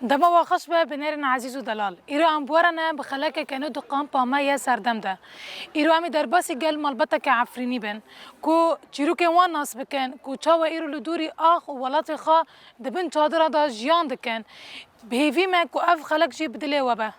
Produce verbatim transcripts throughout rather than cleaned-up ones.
Dema we xweş be, binêrên ezîz û delal. Îro em bi we re ne bi xelekeke nû di kampa me yê serdem de. Îro em ê derbasî gel malbateke Efrînî bin, ku çîrokên wan nas bikin, ku çawa îro li dûrî ax û welatê xwe di bin çadira de jiyan dikin. Bi hêvî me ku ev xelek jî bi dilê we be.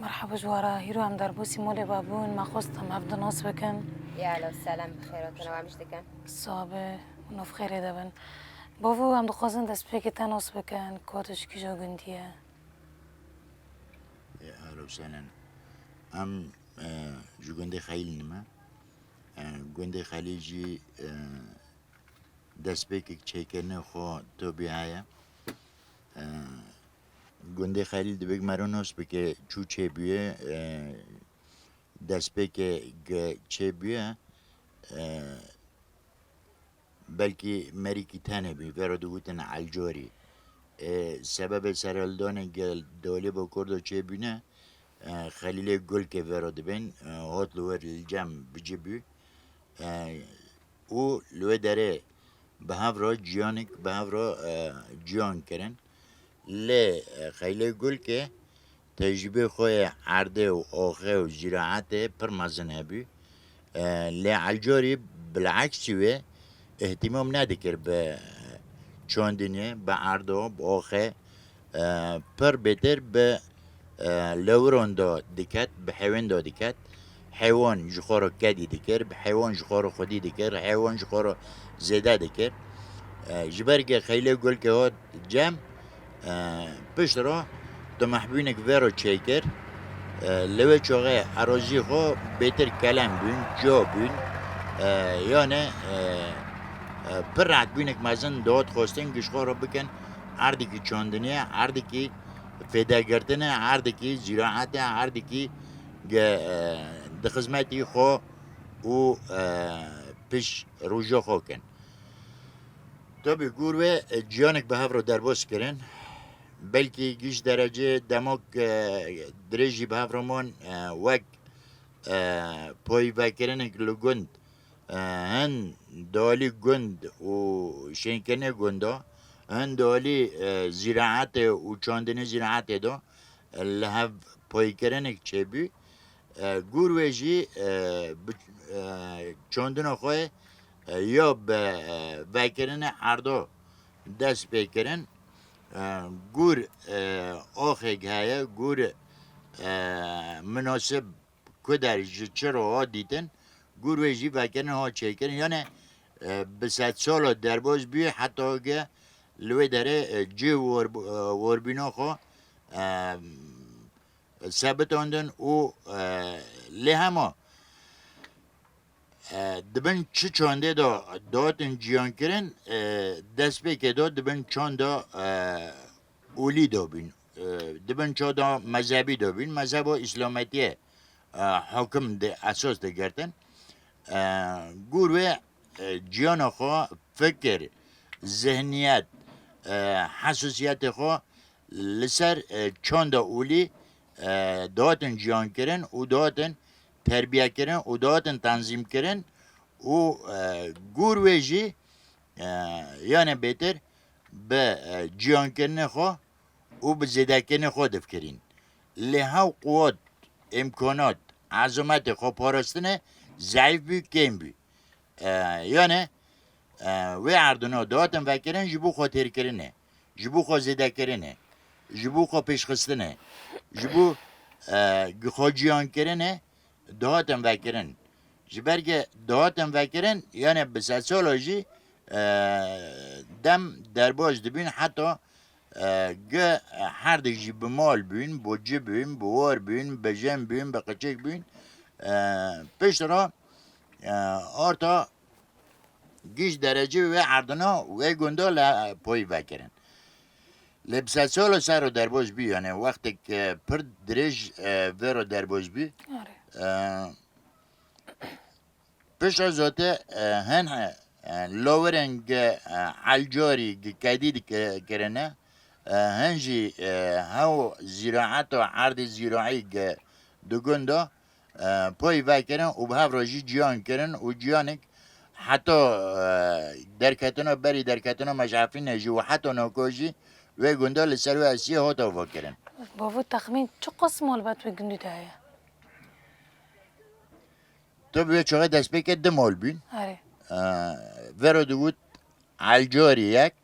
Merhaba ji we re, hîro em derbasî malê we bûn, me xwest em hev di nas bikin. Ya, alo, selam, bi xêr hatin, em ji dikin. Sabe, nav xêrê de bin. Bavo, em dixwazin destpêkê te nas bikin, ka tu ji kîja gundî ye? Ya, alo, selam. Em, e, ji gundê Xelîl ne me. E, gundê Xelîl jî, e, destpêkek çêkirine xwe tobî heye. E, gundê Xelîl divê mero nas bike çû çêbûye, e, destpêkê ge çêbûye, e, belkî merîkî tenê bî, vero digotin Elcorî. E, sebebê serhildanê gel dolê bo Kurdo çêbûne, e, Xelîlê Gulkê vero dibên, e, hot li wir li cem bicibû. E, û li wê derê bi hev re ciyanek bi hev re, e, ciyan kirin. Lê, e, Xeylê Gulkê tecrûbê xwe yê erdê û axê û zîraetê pir mezin hebû. E, lê Elcorî bil'eksî wê îhtîmam nedikir bi çandinê, bi erdo, bi axê, e, pir bêtir bi, e, lewiran de diket, bi heywan de diket. Heywan ji xwe re kedî dikir, bi heywan ji xwe re xwedî dikir, heywan ji xwe re zêde dikir. E, ji ber ke Xeylê Gulkê hat cem, e, pişt re tu mehbûnek vê re çêkir. E, li wê çaxê erazî xwe bêtir kelem bûn, ciya bûn. E, yani, e, e, pir rehetbûnek mezin dihat xwestin giş xwe re bikin. Erdekî çandinê, erdekî fêdegirtinê, erdekî zîraetê, erdekî ge, e, di xizmetî xwe û, e, piş roja xwe kin. Tabî gor wê, e, ciyanek bi hev re derbas kirin. Belkî giş derecê demok, e, dirêjî bi hev re man, e, wek, e, payvekirinek li gund, e, hin di alî gund û şênkirinê gunda, hin di alî, e, zîraetê û çandinê zîraetê de, e, li hev paykirinek çêbû. E, gor wê jî, e, bi, e, çandina xwe, e, ya bi, e, vekirinê erdo dest pê kirin. E, gor, e, axek heye, gor, e, minasib ku der ji çi re hat dîtin, gor wê jî vekirin hat çêkirin. Yani, e, bi sedsala derbas bûye, heta ge li wê derê, e, cih wer-, e, werbûna xwe, e, sebitandin û, e, lê hema, e, di bin çi çandê de dihatin ciyankirin, e, destpêkê de di bin çanda, e, olî de bûn. E, di bin çanda mezhebî de bûn. Mezheba Îslametiyê, e, hukim di esas digirtin. E, gor wê, e, ciyana xwe, fikir, zihniyet, e, hesûsiyetê xwe li ser, e, çanda olî, e, dihatin ciyankirin û dihatin terbiyekirin û dihatin tenzîmkirin û, e, gor wê jî, e, yani bêtir bi, e, ciyankirinê xwe û bi zêdekirinê xwe difikirîn. Lê hew quwet, îmkanat, ezametê xwe parastinê zeyîf bû, kêm bû. E, yani, e, wê erdino dihatin vekirin ji bo xwe têrkirinê, ji bo xwe zêdekirinê, ji bo xwe pêşxistinê, ji bo, e, xwe ciyankirinê dihatin vekirin. Ji ber ke dihatin vekirin, yani bi sedsala jî, e, dem derbas dibûn, heta, e, ge, e, her di jî bi mal bûn, bo ci bûn, bi war bûn, bi jin bûn, bi qiçik bûn. E, pişt re, e, orta giş derecê wê erdina wê gunda li, e, poyî vekirin. Lê bi sedsala ser û derbas bî, yani wextek, e, pir dirêj, e, vê re derbas bî. Are. E, Pişta zote, e, hin, e, E, Lawirên gi, e, elcarî gi kedî dikirine, e, hin jî, e, hew zîraet û erdê zîraî gi di gunda, e, payî vekirin û bi hev re jî ciyan kirin û ciyanek heta, e, derketina berî derketina Meşefînê jî û heta noko jî wê gunda li ser wê esiyê hat avakirin. Bavo, texmîn çiqas malbat wê gundî de heye? Tu bi wê çaxê destpêkê du mal bûn. Erê. E, vero digot Elcarî yek,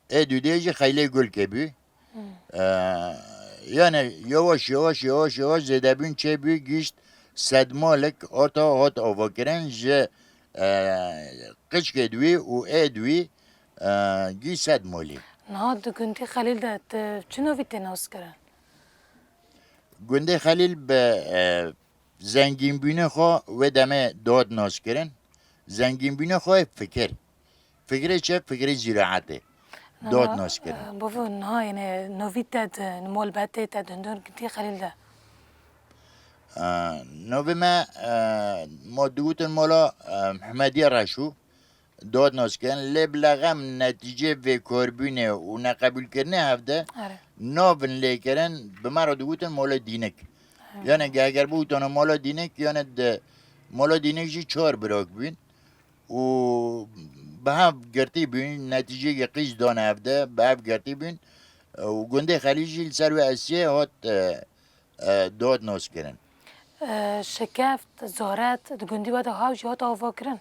ê dûdê jî Xeylê Gulkê bû. Hmm. E, yani yavaş yavaş, yavaş yavaş zêdebûn çêbû, gişt sed malek ata hat avakirin ji, e, qişkê dûî û ê dûî, e, gî sed malî. Niha di gundî Xelîl de tu çi novî tê naskirin? Gundê Xelîl bi, e, zengînbûnê xwe wê demê dihat naskirin. Zengînbûnê xwe fikir. Fikirê çi? Fikirê zîraetê. Niha, dihat naskirin. E, bavo, niha yine novî te di, malbatê te di hundir gundî Xelîl de? E, novê me, e, ma digotin mala, e, Mihmediye Reşû. Dihat naskirin, lê bilexem netîcê vê karbûnê û neqebûlkirinê hevde, erê, navin lê kirin, bi me re digotin mala dînik. Erê. Yani ge-, eger bigotana mala dînik, yani di mala dînik jî çar birak bûn û bi hev girtî bûn, netîceyê qîz dane hevde, bi hev girtî bûn û gundê Xelîl jî li ser wê esiyê hat, e, e, dihat naskirin. E, şikeft, ziyaret di gundî we de hat jî hat avakirin?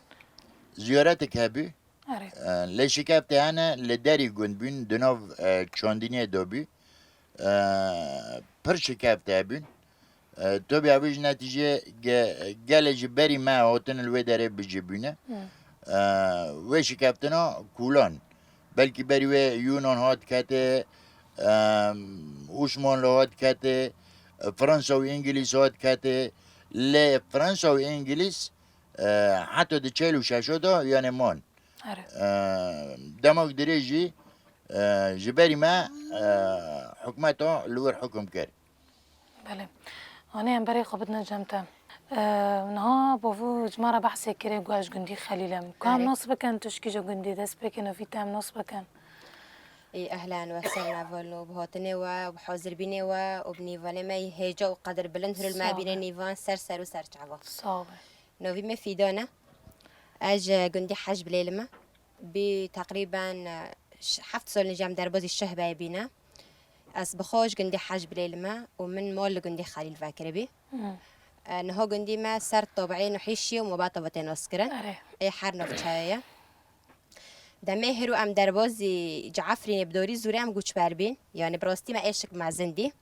Ziyaretek hebû. Erê. E, lê şikeftê hene li derî gund bûn, di nav, e, çandiniyê de bû. E, pir şikeft hebûn. E, tabi ew jî netîcê ge-, gelê ji berî me hatin li wê derê bijî bûne. Hı. E, wê şikeftina kulan. Belkî berî wê Yunan hat ketê, em, Osmanlı hat ketê, Fransa û Îngilîz hat ketê. Lê Fransa û Îngilîz, e, heta di çel û şeşa de yanê man. Erê. E, demek dirêj jî, e, ji berî me, e, hikûmeta li wir hukm kir. Belê. Anê em berê xwe bidine cem te. E, niha bavo ji me re behsê kirê ku ez ji gundî Xelîl im. Ku em, erê, nas bikin, tu ji kîja gundî, destpêkê novî te em nas bikin. Ê, ehlen we sehlen, evel û bi hatinê we û bi hazirbînê we û bi nîvanê me yê hêja û qedirbilind, hûrul me, sağ ol, bîne nîvan ser ser û ser çava. Sağ ol. Novî me Fîdan e. Ez ji gundî Hej Bilêl me. Bî teqrîben, e, ş-, heft sal nijam derbazî Şehbeyê bîne. Ez bi xwe ji gundî Hej Bilêl me û min mal li gundî Xelîl vekiribî. Hı. E, niha gundî me ser tabiê Nuhîşî û Mobata ve tê naskirin. Erê. Ê her navçeyê ye. Demê hiro em derbazî ji Efrînê bi dorî zûrê em goçber bîn. Yani bi rastî me êşik mezin dî.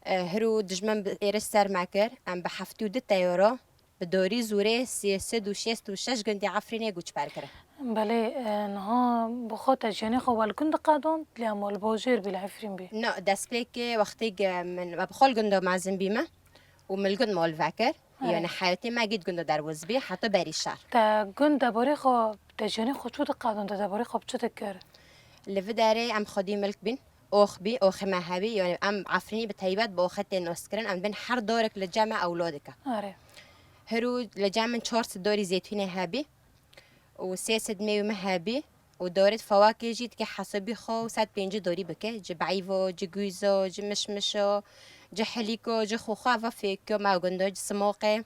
E, hiro dijmin bi êriş ser me kir. Em bi heftê û du teyara bi dorî zûrê sê sed û şêst û şeş gundî Efrînê goçber kirin. Belê, e, niha bi xwe te jiyanê xwe welgund diqedand, lê em li bajêr bî, li Efrîn bî? Na, destpêkê wextê ge-, min, me bi xwe li gunda mezin bîme û min li gund mal vekir. Erê. Yani heyatê me gît gunda derbaz bî, heta berî şer. Te gund debarê xwe, te jiyanê xwe çi diqedand, te debarê xwe bi çi dikir? Li vî derê em xwedî milk bîn. Ox bî, oxê me hebî, yani em Efrînî bi teybet bi oxê tê naskirin, em bin her darek li cem me ewla dike. Erê. Hiro li cem min çar sed dorî zeytûnê hebî û sê sed mêwî me hebî û dorê fawakê jî dike hesabî xwe û sed pêncî dorî bike, ci beyvo, ci gûzo, ci mişmişo, ci hilîko, ci xûxwa ve fêkiyo me gunda, ci simoqê.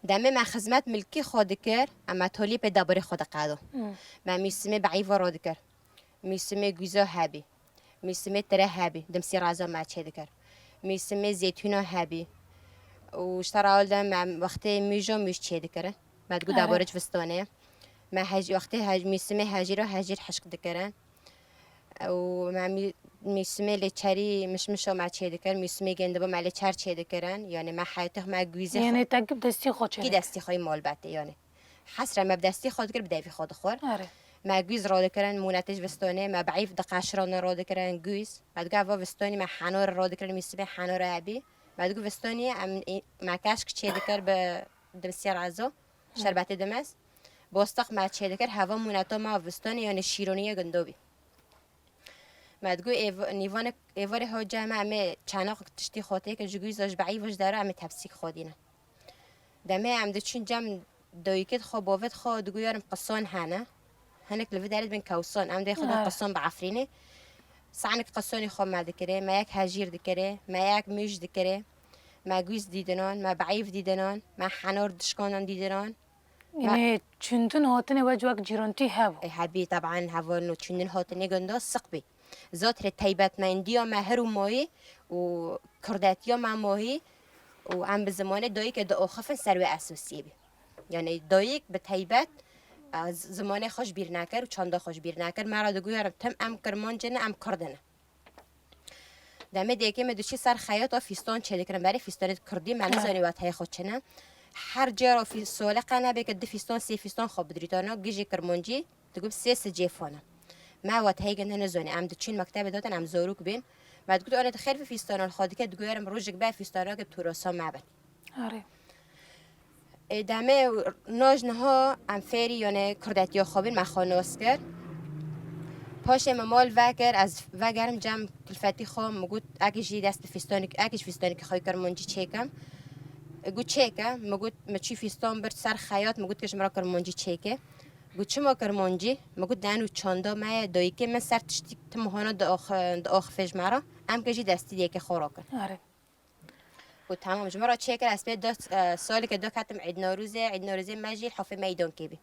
Demê me xizmet milkî xwe dikir, em me tolî pê debarê xwe diqedo. Hmm. Me mîsimê beyvo ro dikir. Mîsimê gûza hebî. Mîsimê tire hebî. Dimsî raza me çê dikir. Mîsimê zeytûna hebî. Û ji te re ewil de me wextê mîjo mîj çê dikirin. Me digot, erê, deboric vistanê. Me hej-, wextê hej-, mîsimê hejîro hejîr hişk dikirin. Û me mî-, mîsimê lê çerî mişmişo me çê dikir. Mîsimê gendibo me lê çer çê dikirin. Yani me heyetê xwe me gûzê xwe. Yani te bi destî xwe çê dikir? Kî destî xwe yî malbetê yani. Hesre me bi destî xwe dikir, bi devî xwe dixwar. Erê. Me gûz radikirin, mûnetê ji vistonê, me bi eyv diqeşirane radikirin gûz. Me digo eva vistonî me henor radikirin, mîsibê henor hebî. Me digo vistonî em, me keşk çê dikir bi dimsî rezo, şerbetê dimes. Bostiq me çê dikir, heva mûneta me vistonê, yani şîroniye gundo bî. Me digo êv-, nîvanek, êvarê hoca me, em ê çanaq tiştî xotê ke ji gûz ji beyî vij dera, em ê tepsîk xodîne. Demê em diçûn cem Dayikê xwe, bavê xwe digoyarim qisan hene. Hinek li vî derê dibên kewsan. Em dê xwe dibên qisan bi Efrînê. Sanik qisonê xwe me dikirê, me yek hejîr dikirê, me yek mûj dikirê, me gûz dîdinan, me beîv dîdinan, me henor dişkanan dîdinan. Yanî çûndin hatinê we ji wek cîrantî hebû? E, hebî, teban hevalno çûndin hatinê gunda siq bî. Zat re taybetmendiya me her û mayî û kurdetiya me mayî û em bi zimanê dayikê diaxifin ser wê esosiyê bî. Yanî dayik bi taybet, e, z-, zimanê xwe ji bîr nekir û çanda xwe ji bîr nekir. Me re digoyarim tim em Kirmanc ne, em Kurd ne. Demê dêkê me diçî ser xeyata fîstan çêdikirin. Berê fîstanê kurdî me nizanî wetayê xwe çi ne. Her cara fî-, sole qe nebe ke di fîstan, sê fîstan xwe bidirîtana, gijê Kirmancî digot sê sicê fana. Me wetayê ginde nizanî. Em diçîn mektebê datin, em zarok bên. Me digot, "Anê tu xêr vî fîstanan xwe dike, digoyarim rojek be fîstanake bi torasa me bin." Arê. Ê, demê naj niha em fêrî, yanê kurdetiya xwe bin, me xwe nas kir. Paşê me mal vekir, ez vegerim cem kilfetî xwe, min got, "Eke jî dest bi fîstanik, eke jî fîstanikî xwe Kirmancî çêkim." E, got, "Çêke." Min got, min çû fîstan bir ser xeyat, min got, "Ke ji min re Kirmancî çêke." Got, "Çima Kirmancî?" Min got, "Deno çanda me ye, dayikê min ser tiştî tim hona diax-, diaxife ji me re. Em ke jî destî dêkê xwe rakin." Arê. Got, "Tamam, ji min re çêkir, ez pê deh, e, saleke deh ketim Îd Newrozê, Îd Newrozê me jî li Hafê Meydankê bî.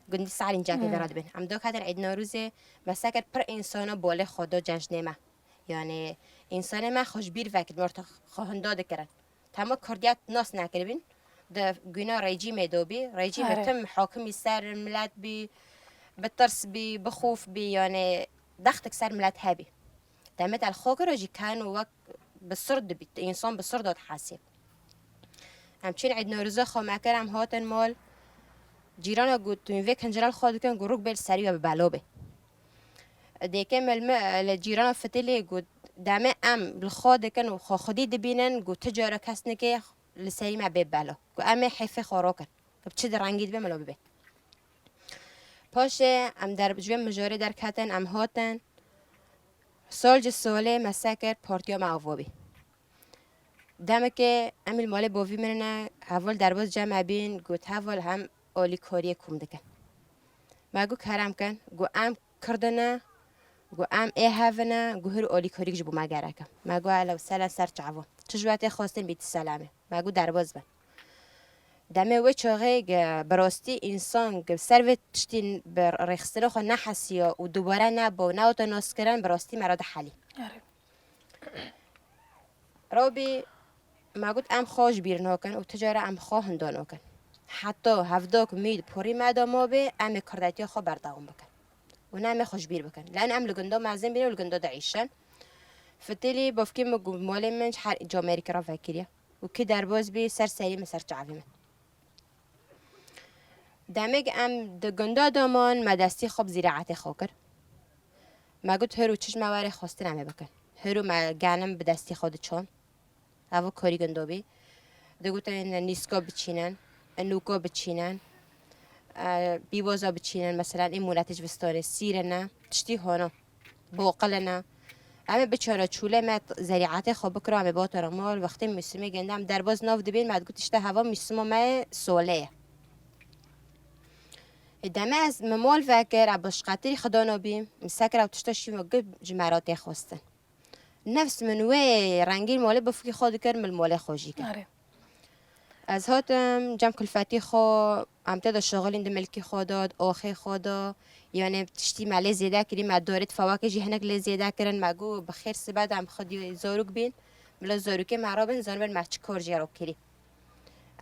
Gundî Salîncakê vê re dibên." Em deh ketin Îd Newrozê, me sekir pir însana balê xwe da cejnê me. Yanî însanê me xwe ji bîr vekir, me xwe hinda dikirin. Tema kurdiyet nas nekiribîn, di güna rejîmê de bî, rejîmê tim hakimî ser milet bî, bi tirs bî, bi xof bî, yanî dextik ser milet hebî. Demê te li xwe kiro jî ken û wek bi sir dibî, însan bi sir da dihesê. Em çûn Îd Newrozê xwe me kir, em hatin mal. Cîrana got, "Hûn vê kincira li xwe dikin, got rûk bê li serî we bi bela bê." Dêkê me li me, li cîrana fitilê got, "Demê em li xwe dikin û xwe xwedî dibînin, got, ti cara kes nike li serî me bê bela." Got, "Em ê hêfê xwe rakin. Bi çi di rengî dibe milo bibe." Paşê em der, ji wê mijarê derketin, em hatin. Sal ji salê me sekir, partiya me ava bî. Demekê em li malê bavî min ne, heval derbas cem me bîn, got, "Heval, hem alîkariyê kom dikin." Me got, "Kerem kin." Got, "Em Kurd ne." Got, "Em ê hev ne." Got, "Her alîkarîk ji bo me gerek e." Me got, "Hele sele ser çavan. Çi ji we tê xwestin bî ti selamê." Me got, "Derbas bin." Demê wê çaxê ge bi rastî însan ge ser vê tiştî bi rêxistina xwe nehesiya û dubare neba û nehata naskirin, bi rastî me re dihelî. Erê. Rabî, me got, "Em xwe ji bîr nakin û tu cara em xwe hinda nakin. Heta hevdok mî di porî me de mabê, em ê kurdetiya xwe berdewam bikin. Û ne em ê xwe ji bîr bikin. Leno em li gunda mezin bînin û li gunda diîşin." Fitilî bavkê min got, "Malê min ji her camêrikê re vekiriye. Û kî derbas bî, ser serî min, ser çavê min." Demê em di gunda de man, me destî xwe bi zîraetê xwe kir. Me got, "Hiro çi ji me were xwestin em ê bikin." Hiro me genim bi destî xwe diçan. Ev karî gunda bî. Digotin nîska biçînin, nûka biçînin, e, bîwaza biçînin, mesela ê mûnetê ji vistanê, sîrine, tiştî hona. Boqilina. Em ê biçara çûlê me t-, zerîetê xwe bikira, em ê botara mal, wextê mûsimê gende em derbaz nav dibên, me digot, "Îşte heva mûsima me solê ye." Ê, demê ez min mal vekir, ez bi şqetirî xidana bîm, min sekira û tişta şî min gil ji me re tê xwestin. Nefs min wê rengîn malê bifkî xwe dikir, min li malê xwe jî kir. Erê. Ez hatim cem kulfetî xwe, em tê de şixilîn di milkî xwe de, di axê xwe de. Yanê tiştî me lê zêde kirî, me dorê di fewakê jî hinek lê zêde kirin. Me got, "Bi xêr sibe de em xwedî zarok bîn." Bila zarokê me rabin, zanibin me çi kar jê re kirî.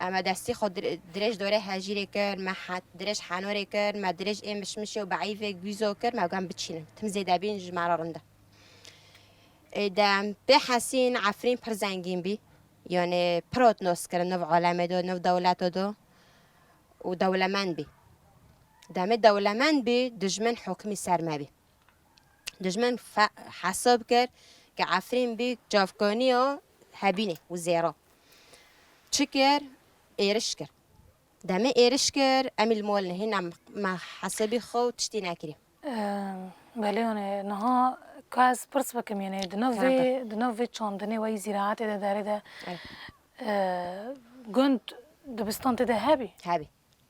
Em me destî xwe dir-, dirêj dorê hejîrê kir, me he-, dirêj henorê kir, me dirêj ê mişmişê û beîvê gûzo kir, me got, "Em biçînin. Tim zêde bîn ji me re rind e." Ê, de em pê hesîn, Efrîn pir zengîn bî. Yanê pir hat nas kirin nav alemê de, nav dewleta de û dewlemend bî. Demê dewlemend bî, dijmin hukmî ser me bî. Dijmin fe-, hesab kir ke Efrîn bî çavkaniya hebînê û zêra. Çi kir? Êriş kir. Demê êriş kir, em ê li mal nehîn, em me hesabî xwe û tiştî nekirî. Eee, belê, yanê niha ka ez pirs bikim, yanê di nav vê, Tamam. di nav vê çandinê we yî zîraetê de derê de, Evet. eee, gund dibistan tê de hebî? Hebî.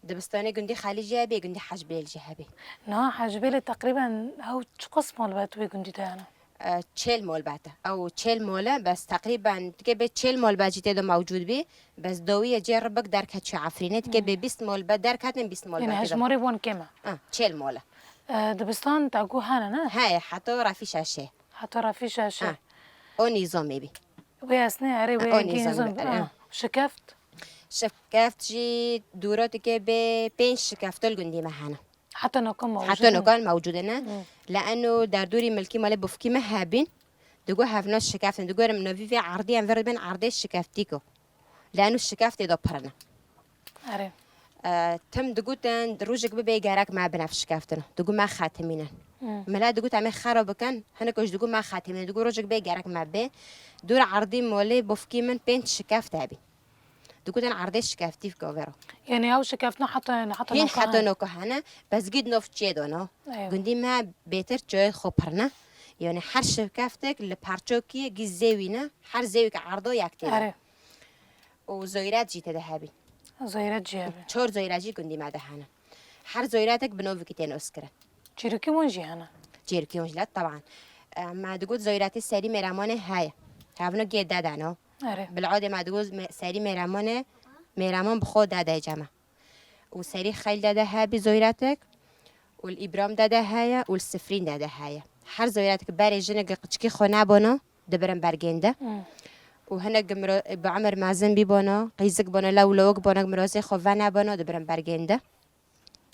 Dibistanê gundî Xalî jî hebe, gundî Hecbêl jî hebe. Niha Hecbêlê teqrîben ew çiqas malbat wê gundî de hene? E, çêl malbat e. Ew çêl mal e, bes teqrîben dike bê çêl malbat jî tê de mewcûd bî. Bes dawiyê cê ribik derket çû Efrînê, dike Hmm. bê bîst malbat derketin, bîst malbat Yanî tê de. Hejmarê wan kêm e. Ha, çêl mal e. E, dibistan te got hene, ne? Heye, heta refî şeşê. Heta refî şeşê. Ha. O nîzamê bî. Wê esnê erê wê O engê nîzam nîzam. Erê. Ha. Şikeft? Şikeft jî dûra dike bê pênc şikeftil gundî me hene. Heta noka mewcûd Heta in. Nokan mewcûd in. Hı. Leeno derdorî milkî malê bifkî me hebîn. Digo hevna şikeftin. Digo em novî vê erdî em vir bin erdê şikeftîko. Leeno şikeftê de pirine. Erê. E, tim digotin rojek bibe gerek me bin ev şikeftin. Digo me xetimînin. Hı. Mila digot em ê xera bikin. Hinek jî digo me xetimînin. Digo rojek bê gerek me bê. Dûra erdî malê bifkî min pênc şikeft hebî. Digotin erdê şikeftî gavero. Yanî ew şikeftina heta, heta Hîn noka heta hene. Noka hene, bes gî di nov çiyê de ne. Eywa. Gundî me bêtir çiyê xwe pirine. Yanî her şikeftek li parçokî gî zêwî ne, her zêwî ke erdo yek tê de. Erê. Û zoyret jî tê de hebî. Zoyret jî hebî. Çor zoyret jî gundî me de hene. Her zoyretek bi novikî tên oskirin. Çîrokî wan jî hene? Çîrokî wan jî le, teban. E, me digot zoyretê serî mêremanê heye. Hevno gê de de ne. Erê. Bil'adê me digot me-, serî mêremanê, mêreman bi xwe de de ceme. Û serî xeyl de de hebî zoyretek. Û li Îbram de de heye û li Sifrîn de de heye. Her zoyretek berê jinek qiçkî xwe nebono, dibirin bergên de. Hmm. Û hinek miro-, bi emir mezin bî bono, qîzik bono, lew lewik bono, mirozê xwe venebono, dibirin bergên de.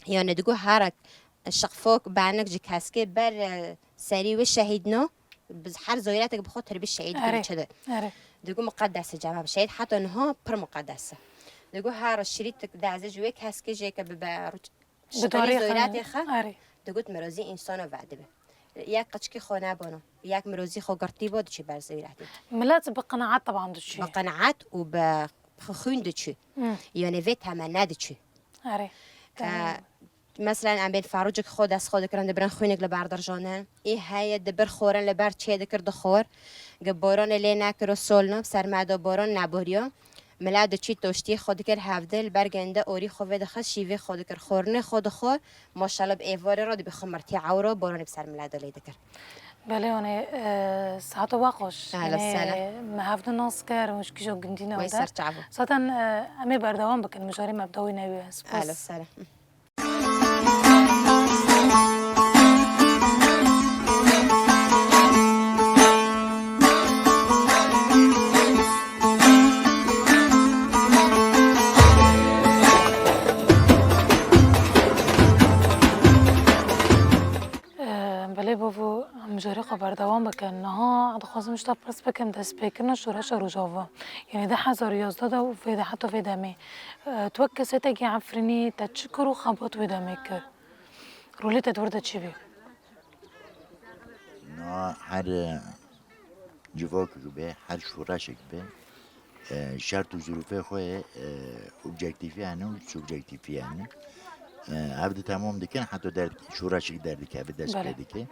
Yani digo herek şiqfok benik ji keskê ber, e, serî wê şehîd no, bi her zoyretek bi xwe tirbî şehîd Erê, dikin çi de. Erê. Digo muqeddes e cema şehîd heta niha pir muqeddes e. Digo her şirît dazê ji wê keskê jê ke bibe Bi serî darê zoyratê xwe, xwe, erê. Digot mirozî însano vedibe. Yek qiçkî xwe nebono, yek mirozî xwe girtî bo diçî ber zoyratê. Milet bi qenaet taban diçî. Bi qenaet û bi xwîn diçî. Hı. Yani vê temene diçî. Erê. Ee, Tamam. Meselen em bên ferûcik xwe dest xwe dikirin, dibirin xwînik li ber dirjane. Ê heye dibir xorin li ber çê dikir dixwir. Gi boranê lê nekiro sol no, bi ser me de boran neboriyo. Mila diçî toştî xwe dikir hevdil, ber gende orî xwe vê dixist, şîvê xwe dikir, xornê xwe dixwar, maşallah bi êvarê re dibî xwe mirtî ewro, boranê bi ser mila de lê dikir. Belê, yanî, e, saeto we xweş. Ehla Yanî, sehla. Me hevdil nas kir, hûn ji kîjo gundî ne Wey de. Ser çavo. Zaten, e, em ê berdewam bikin, mijarê me bi dawî nebiye. Spas. Ehla sehla. Belê bavo, em mijarê xwe berdewam bikin. Niha dixwazim ji te pirs bikim, destpêkirina şoreşa Rojava. Yanî du hezar û yazdeh de û vê de heta vê demê. E, tu wek kesekî Efrînî te çi kar û xebat wê demê kir? Rolê te di wir de çi bî? Niha her, e, civakek be, her şoreşek be, e, şert û zirûfê xwe, e, objektîfî hene û subjektîfî hene. E, ev di temam dikin, heta der, şoreşek derdikeve, dest Belê. Pê dike.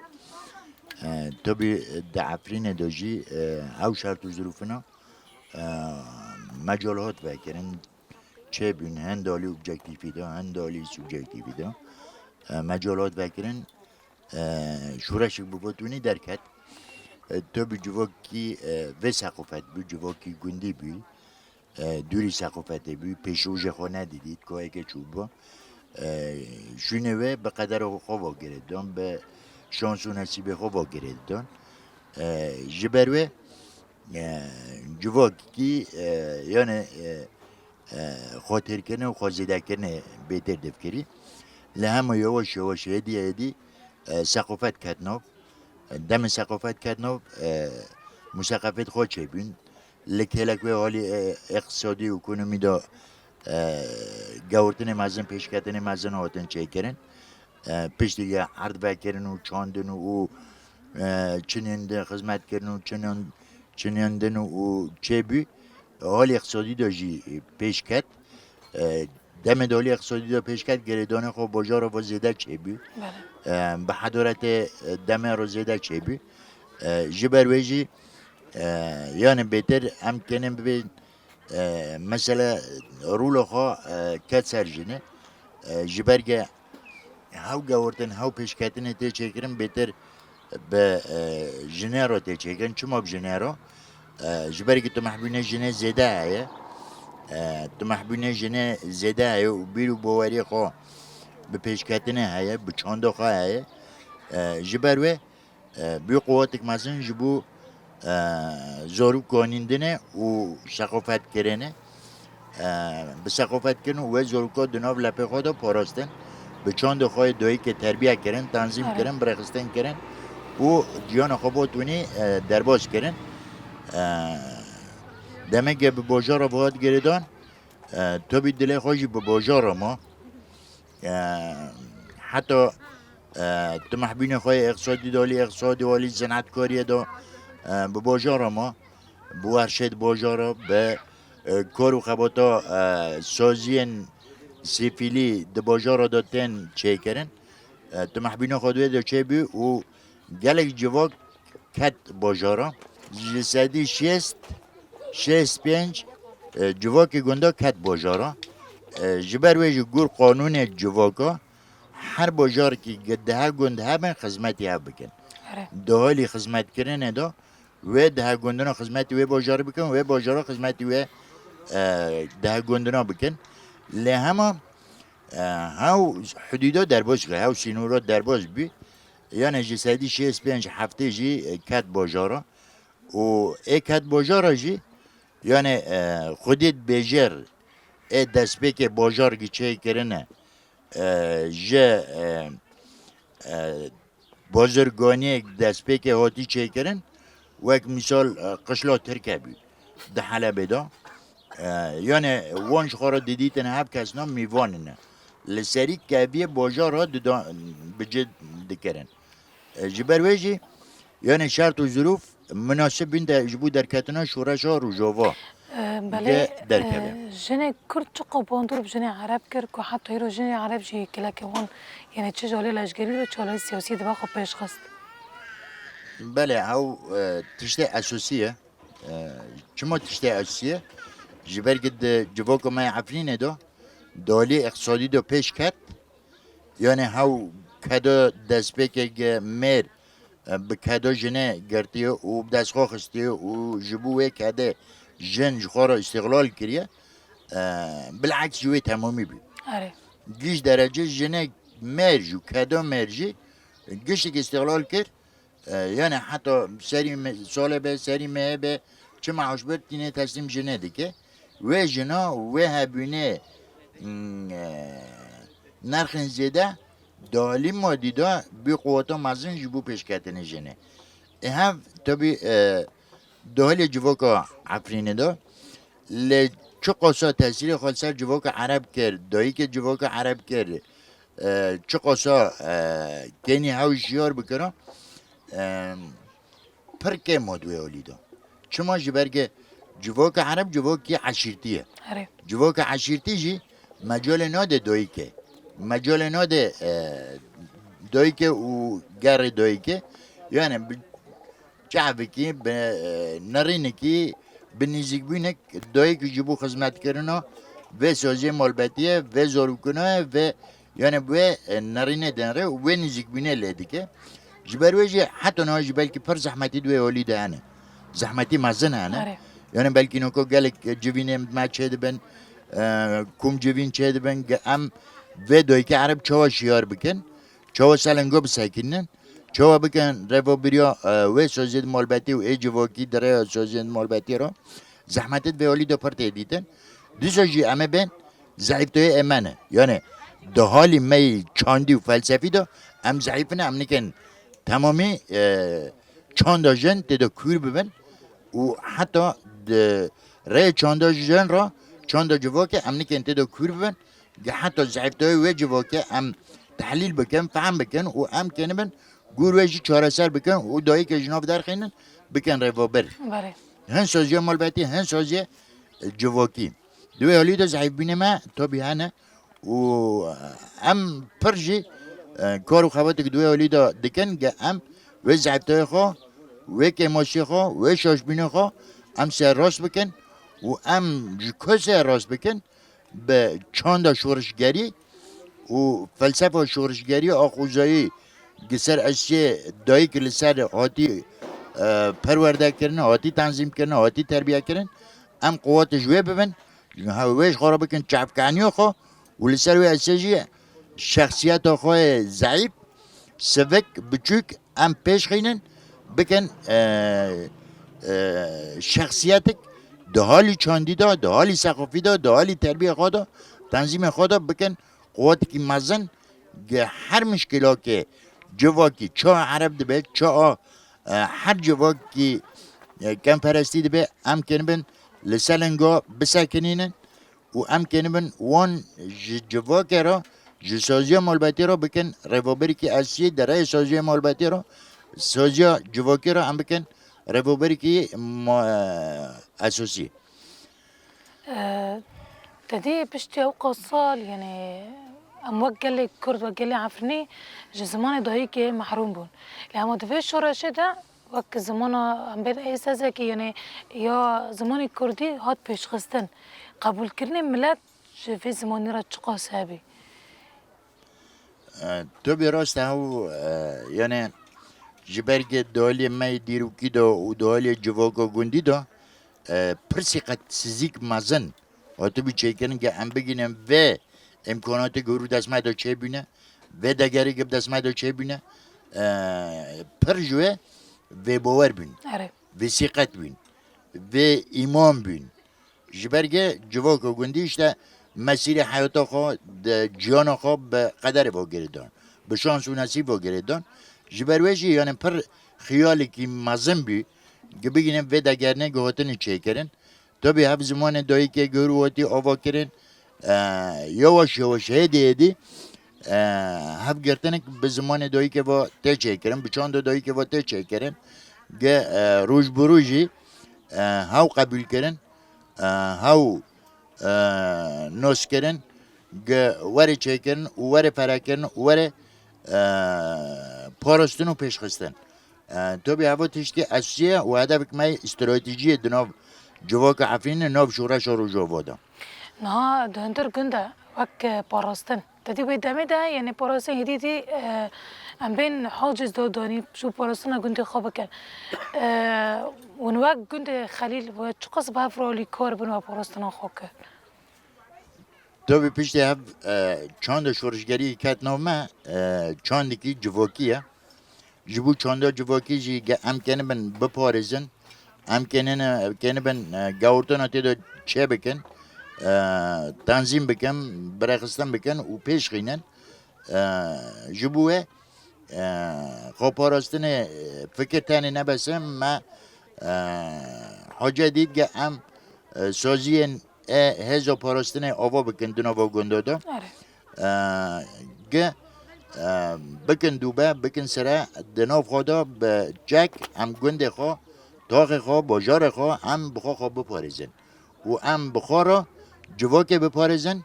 E, tabî di Efrînê de jî, e, ew şert û zirûfina, e, mecal hat vekirin, çêbûn, hin dalî objektîfî de, hin dalî subjektîfî de, e, mecal hat vekirin, e, şoreşek bi gotinî derket. E, tabî civakî, e, vê seqofet bû, civakî gundî bû, e, dûrî seqofetê bû, pêşrojê xwe nedidît, kayeke çûbû. E, şûnê wê bi qedera xwe va girêdan, bi şans û nesîbê xwe va girêdan. E, ji ber wê, e, civakî, e, yani, e, e, xwe têrkirinê û xwe zêdekirinê bêtir difkirî. Li hema yewaş yewaş, hêdî hêdî, e, seqofet ket nav. Demê seqofet ket nav, e, museqefêt xwe çêbûn. Li kêlek wê halî, e, îqtisadî û ekonomî de, e, gewirtinê mezin, pêşketinê mezin hatin çêkirin. E, piştî ye erd vekirin û çandin û, e, çinên di xizmetkirin û çinên, çinên din û çêbû. Halî îqtisadî de jî pêş ket. E, demê de halî îqtisadî de pêş ket, girêdanê xwe bajara xwe zêde çêbû. Belê. E, bi hedaretê, e, demê re zêde çêbû. E, ji ber wê jî, e, yani bêtir em kênin bibên, e, mesele rûla xwe, e, ket ser jinê. E, ji ber ke hew gewirtin, hew pêşketinê tê çêkirin, bêtir bi, e, jinê re tê çêkirin. Çima bi jinê re? E, ji ber ku tu mehbûnê jinê zêde heye. E, tu mehbûnê jinê zêde heye û bîr û baweriyê xwe bi pêşketinê heye, bi çanda xwe heye. E, ji ber wê, e, bî quwetek mezin ji bo, e, zarok ganîndinê û seqafetkirinê. E, bi seqafetkirin û wê zaroka di nav lepê xwe de parastin. Bi çandê xwe yê dayikê terbiye kirin, tenzîm Erê. kirin, birêxistin kirin û ciyana xwe bo tunî, e, derbas kirin. E, demeke bi bajara ve hat girêdan, e, tabî dilê xwe jî bi bajara ma. E, heta, e, tu mehbûnê xwe yê iqtisadî de alî iqtisadî û alî senetkariyê de, e, bi bajara ma, bi werşê di bajara, bi, e, kar û xebata, e, saziyên sîfîlî di bajara de tên çêkirin. E, tu mehbûnê xwe di wê de çêbû û gelek civak ket bajara. Ji sedî şêst, şêst pênc, e, civakê gunda ket bajara. E, ji ber wê jî gor qanûnê civaka her bajarekî ge-, dehe gund hebin xizmetî hev bikin. Erê. Di halî xizmetkirinê de wê dehe gundina xizmetî wê bajarî bikin, wê bajara xizmetî wê, e, dehe gundina bikin. Lê hema, e, hew hudûda derbas, hew sînora derbas bî. Yanê ji sedî şêst pênc heftê jî, e, ket bajara. Û ê ket bajara jî, yanê, e, xwedî dibêjêr ê destpêkê bajar gi çêkirine, e, ji, e, e, bazirganiyek destpêkê hatî çêkirin, wek misal, e, qişla Tirke bî di Helebê de. E, yanê wan ji xwe re didîtin hev kesna mîvan ne. Li serî keviyê bajar re dida-, bi cih dikirin. E, ji ber wê jî, yanê şert û zirûf minasib bîn de ji bo derketina şoreşa Rojava E, belê, ge derkeve. E, jinê Kurd çiqo bandor bi jinê Ereb kir ku heta îro jinê Ereb jî gelekê wan, yanê çi ji alî leşgerî ve çi alî siyasî dibe xwe pêş xist? Belê, ew, e, tiştê esosî ye. E, çima tiştê esosî ye? Ji ber ku di civaka me yê Efrînê de, di alî îqtisadî de pêş ket, yanê hew keda destpêkek mêr, e, bi keda jinê girtiye û bi dest xwe xistiye û ji bo wê kedê jin ji xwe re îstîqlal kiriye, e, bileks ji wê temamî bî. Erê. Giş derece jinek mêr jî, keda mêr jî giştek îstîqlal kir. E, yanê heta serî me-, salê be, serî mehê be, çi meaş be, tînê teslîm jinê dike. Wê jina, wê hebûnê, mm, e, nerxên zêde, di alî madî de bî quweta mezin ji bo pêşketinê jinê. E, hev, tabî, e, di alî civaka Efrînê de, lê çiqasa tesîrê xwe li ser civaka Ereb kir, dayikê civaka Ereb kir, e, çiqasa, e, kenî hew şiyar bikira, e, pir kêm ma di wê alî de. Çima? Ji ber ke civaka Ereb civakî eşîrtî ye. Erê. Civaka eşîrtî jî mecalê nade dayikê. Mecalê nade, e, dayikê û gerê dayikê. Yani bi çavekî, bi, e, nerînekî, bi nîzîkbûnek dayik ji bo xizmetkirina vê saziyê malbetiyê, vê zarokina, vê, yani wê, e, nerînê dinre û wê nîzîkbûnê lê dike. Ji ber wê jî heta niha jî belkî pir zehmetî di wê holî de hene. Zehmetî mezin hene. Erê. Yani belkî noko gelek civînên me çêdibin, e, kom civîn çêdibin, ge-, em vê dayikê Ereb çawa şiyar bikin, çawa selingo bisekinin, çawa bikin rêvebiriya, e, wê soziyê di malbetî û ê civakî di rêya soziyê di malbetî re zehmetê di vê holî de pir tê dîtin. Dîsa jî em ê bên zehîftayê ê me ne. Yani di halî me yê çandî û felsefî de em zehîf ne, em nikin temamî, e, çanda jin tê de kûr bibin û heta di rê çanda jin re çanda civakê em nikin tê de kûr bibin. Ge heta zehîftayê wê civakê em tehlîl bikin, fehm bikin û em kenibin gor wê jî çareser bikin û dayikê ji nav derxînin, bikin rêvebir. Belê. Hin saziya malbetî, hin saziya, e, civakî. Di wê holî de zehîfbûnê me tabî hene û, e, em pir jî, e, kar û xebatêk di wê holî de dikin, ge em wê zehîftayê xwe, wê kêmasiyê xwe, wê şaşbûnê xwe em sererast bikin û em ji ku sererast bikin, bi çanda şorişgerî û felsefa şorişgeriya axûzayî gi ser eşiyê dayik li ser hatî, e, perwerdekirin, hatî tenzîmkirin, hatî terbiyekirin, em quwetê ji wê bibin, ji hev wê ji xwe re bikin çavkaniya xwe û li ser wê esê jî şexsiyeta xwe yê zeîf, sivik, biçûk em pêş xînin, bikin, e, e, şexsiyetik di halî çandî de, di halî sexafî de, di halî terbiyê xwe de, tenzîmê xwe de bikin quwetekî mezin, gi her mişkilakê civakî, ça ereb dibe, ça, e, her civakî, e, kemperestî dibe, em kenibin li ser linga bisekinînin û em kenibin wan ji civakê re, ji saziya malbatê re bikin rêveberîkî esiyê, di rêyê saziya malbatê re, saziya civakê re em bikin rêveberîkî ma-, esosî. Ee, te dî piştî ew qas sal, yani em wek gelê Kurd, wek gelê Efrînî ji zimanê dayikê mehrûm bûn. Lê hema di vê şoreşê de wek zimana em bên ê sezekî, yani ya zimanê Kurdî hat pêşxistin. Qebûlkirinê milet ji vê zimanî re çiqas hebî? E, tu bê rast e, ew, e, yani ji ber ke di aliyê me yê dîrokî de û di aliyê civaka gundî de, e, pirsî qet sizîk mezin hatibû çêkirin ke em bigihînin vê îmkanatê ku hûrû dest me de çêbûne, vê degerê ku bi dest me de çêbûne, e, pir ji wê vê bawer bûn, Erê. vê sîqet bûn, vê îman bûn. Ji ber ke civaka gundî işte mesîrê heyata xwe di ciyana xwe bi qederê ve girêdan, bi şans û nesîb ve girêdan. Ji ber wê jî yani pir xiyalekî mezin bû, gi bigînin vê degernê gi hatinî çêkirin. Tabî hev zimanê dayikê gihûr û hatî ava kirin. E, yawaş yawaş hêdî hêdî, e, hev girtinek bi zimanê dayikê ve tê çêkirin, bi çanda dayikê ve tê çêkirin. Ge, e, roj bi rojî, e, hew qebûl kirin, e, hew, e, nas kirin, ge were çêkirin û were ferekirin û were, e, parastin û pêşxistin. E, tabî heva tiştî esî ye û hedefek me yê stratejî ye di nav civaka Efrînê, nav şoreşa Rojava de. Niha di hundir gund de wek, e, parastin. Te dî wê demê de, yani parastin hêdî dî, e, em bên haciz de danî ji parastina gundê xwe bikin. E, hûn wek gundê Xelîl we çiqas bi hev re alîkar bin we parastina xwe kir? Tabî piştî hev, e, çanda şorişgerî ket nav me, e, çandekî civakî ye. Ji bo çanda civakî jî ge-, em kenibin biparêzin, em kenine-, kenibin, e, gewirtina tê de çêbikin, e, tenzîm bikin, birêxistin bikin û pêş xînin. E, ji bo wê, e, xweparastinê, e, fikir tenê nebese me, e, hacet dît ge em, e, saziyên ê hêza parastinê ava bikin di nava gunda de. Are. E, ge, e, bikin dûbe, bikin sere, di nav xwe de bi çek em gundê xwe, taxê xwe, bajarê xwe, em bi xwe xwe biparêzin. Û em bi xwe re civakê biparêzin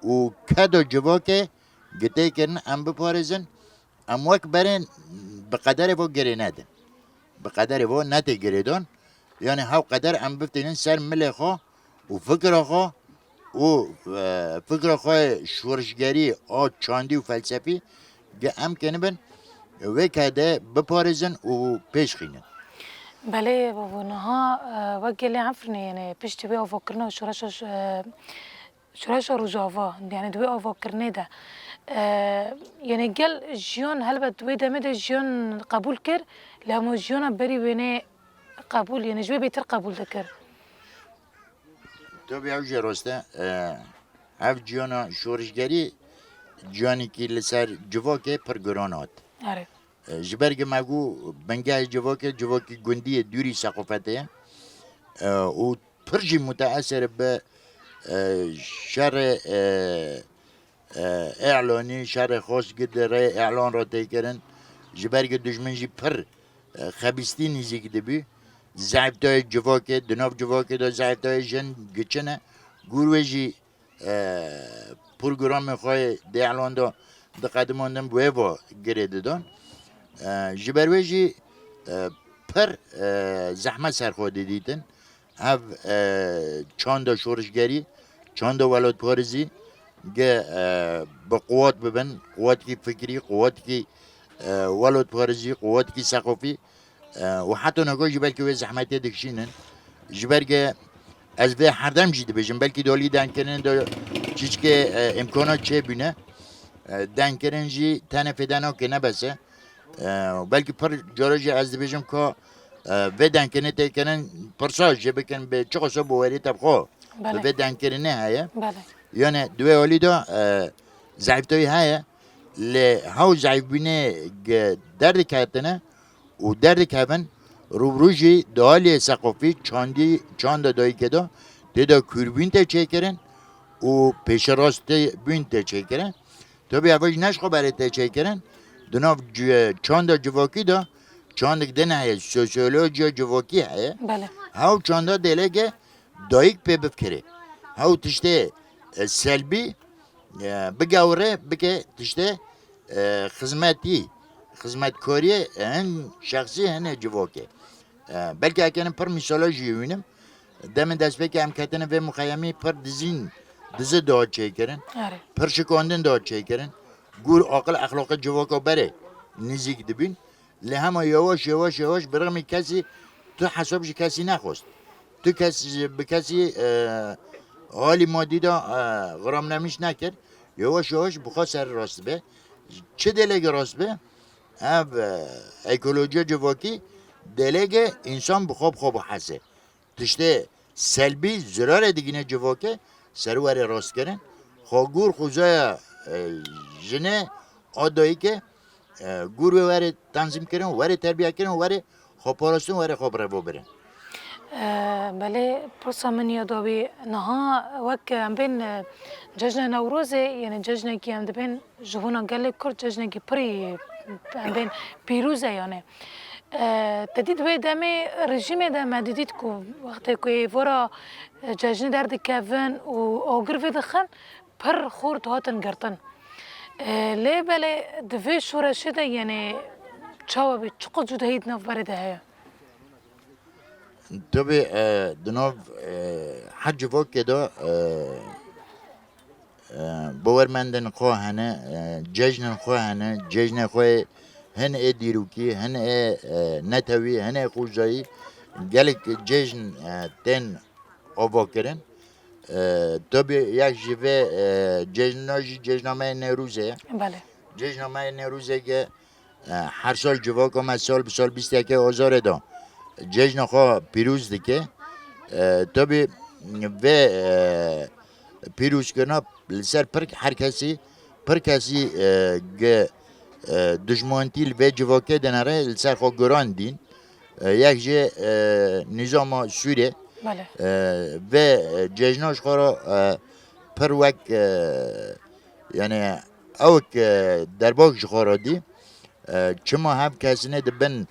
û keda civakê gi tê kirin em biparêzin. Em wek berê bi qederê vo girê nedin. Bi qederê vo netê girêdan. Yani hew qeder em biftînin ser milê xwe û fikra xwe û, e, fikra xwe şorişgerî a çandî û felsefî ge em kenibin wê kede biparêzin û pêş xînin. Belê, bavo, niha, e, wek gelê Efrînê, yani piştî wê avakirina şoreşa ş-, e, Şoreşa Rojava, yani di wê avakirinê de, e, yani gel jiyan helbet wê demê de jiyan qebûl kir, lê hema jiyana berî wênê qebûl, yani ji wê bêtir qebûl dikir. Tabii ew jî rast e. E, ev ciyana şorişgerî ciyanekî li ser civakê pir giran hat. Erê. E, ji ber ku me got bingehê civakê, civakî gundî ye, dûrî seqofetê ye. E, û pir jî muteesir bi, e, şerê, e, e, îlanî, şerê xweşik di rê îlan re tê kirin. Ji ber ku dijmin jî pir, e, xebîstî nîzîk dibî. Zeîftayê civakê, di nav civakê de zeîftayê jin giçin e. Gor wê jî e, programê xwe yê dêlan de diqedimandin bi wê ve girê didin. E, ji ber wê jî, e, pir, e, zehmet ser xwe didîtin. Ev, e, çanda şorişgerî, çanda welatparêzî, ge, e, bi quwet bibin, quwetkî fikrî, quwetkî, e, welotparizî, quwetkî seqofî, e, û heta noko jî belkî wê zehmetê dikişînin. Ji ber ge ez vê herdem jî dibêjim, belkî dolî dengkirin de çiçkê, e, îmkana çêbûne. E, dengkirin jî tenê fêde nake, ne bes e. E, belkî pir cara jî ez dibêjim ka, e, vê dengkirinê tê kirin pirsa jê bikin, bi çiqasa baweriyê te bi xwe, bi Belê. vê dengkirinê heye. Belê. Yani di wê alî de, e, zehîftayî heye. Lê hew zehîfbûnê ge derdiketine û derdikevin, rûbirû jî di aliyê seqofî çandî, çanda dayikê de tê de kûrbûn tê çêkirin û pêşerastbûn tê çêkirin. Tabî ev jî ne ji xwe berê tê çêkirin. Di nav ci-, çanda civakî de çandek din heye, sosyolojiya civakî heye. Belê. Hew çanda dêlege dayik pê bifkirê. Hew tiştê, e, selbî, e, bigewre bike tiştê, e, xizmetî, xizmetkariyê, e, hin şexsî, hinê civakê. E, belkî ekenin pir mîsala jî wînim. Demê destpêkê em ketine vê muxeyemî pir dizîn, dizi dihat çêkirin. Erê. Pir şikandin dihat çêkirin. Gûr aqil exlaqê civaka berê nizîk dibîn. Lê hema yewaş, yewaş, yewaş bi rixmî kesî tu hesab ji kesî nexwest. Tu kes, bi kesî, e, halî madî de, e, xiramnemîş nekir. Yewaş, yewaş bi xwe ser rast be. Çi dêlege rast be? Ev, e, ekolojiya civakî dêlege însan bi xwe bi xwe bihese. Tiştê selbî zirarê digîne civakê, ser were rastkirin. Xwe gûr xwezaya, e, jinê a dayikê, e, gûr wê were tenzîm kirin, were terbiye kirin, were xwe parastin, were xwe bi revo birin. E, belê, pirsa min ya dawî niha wek em bên, e, cejna Newrozê, yani cejnekî em dibên ji bona gelê Kurd cejnekî pirî, em bên pîroz e yani. E, te dît wê demê rejîmê de me didît ku wextê ku êvara, e, cejnê derdikevin û agir vedixin, pir xort hatin girtin. E, lê belê di vê şoreşê de, yani çawa bî, çiqas cudahî di navberê de heye? Tabii, e, di nav, e, her civakê de, e, e, bawermendên xwe hene, e, cejnên xwe hene, cejnê xwe hin ê dîrokî, hin ê, e, netewî, hin ê xwezayî, gelek cejn, e, tên avakirin. E, tabii yek ji vê, e, cejna jî cejna me yê Newrozê ye. Belê. Cejna me yê Newrozê ge, e, her sal civaka me sal bi sal bîst yekê Azarê de cejna xwe pîroz dike. E, tabii vê, e, pîrozkirina li ser pir, her kesî, pir kesî, e, ge, e, dijmantî li vê civakê dinere, li ser xwe giran dîn. E, yek jê, e, nîzama Sûrê, Belê. e, vê, e, cejna ji xwe re, e, pir wek, e, yani ewk, e, derbak ji xwe re dî. E, çima hev kesine di bin,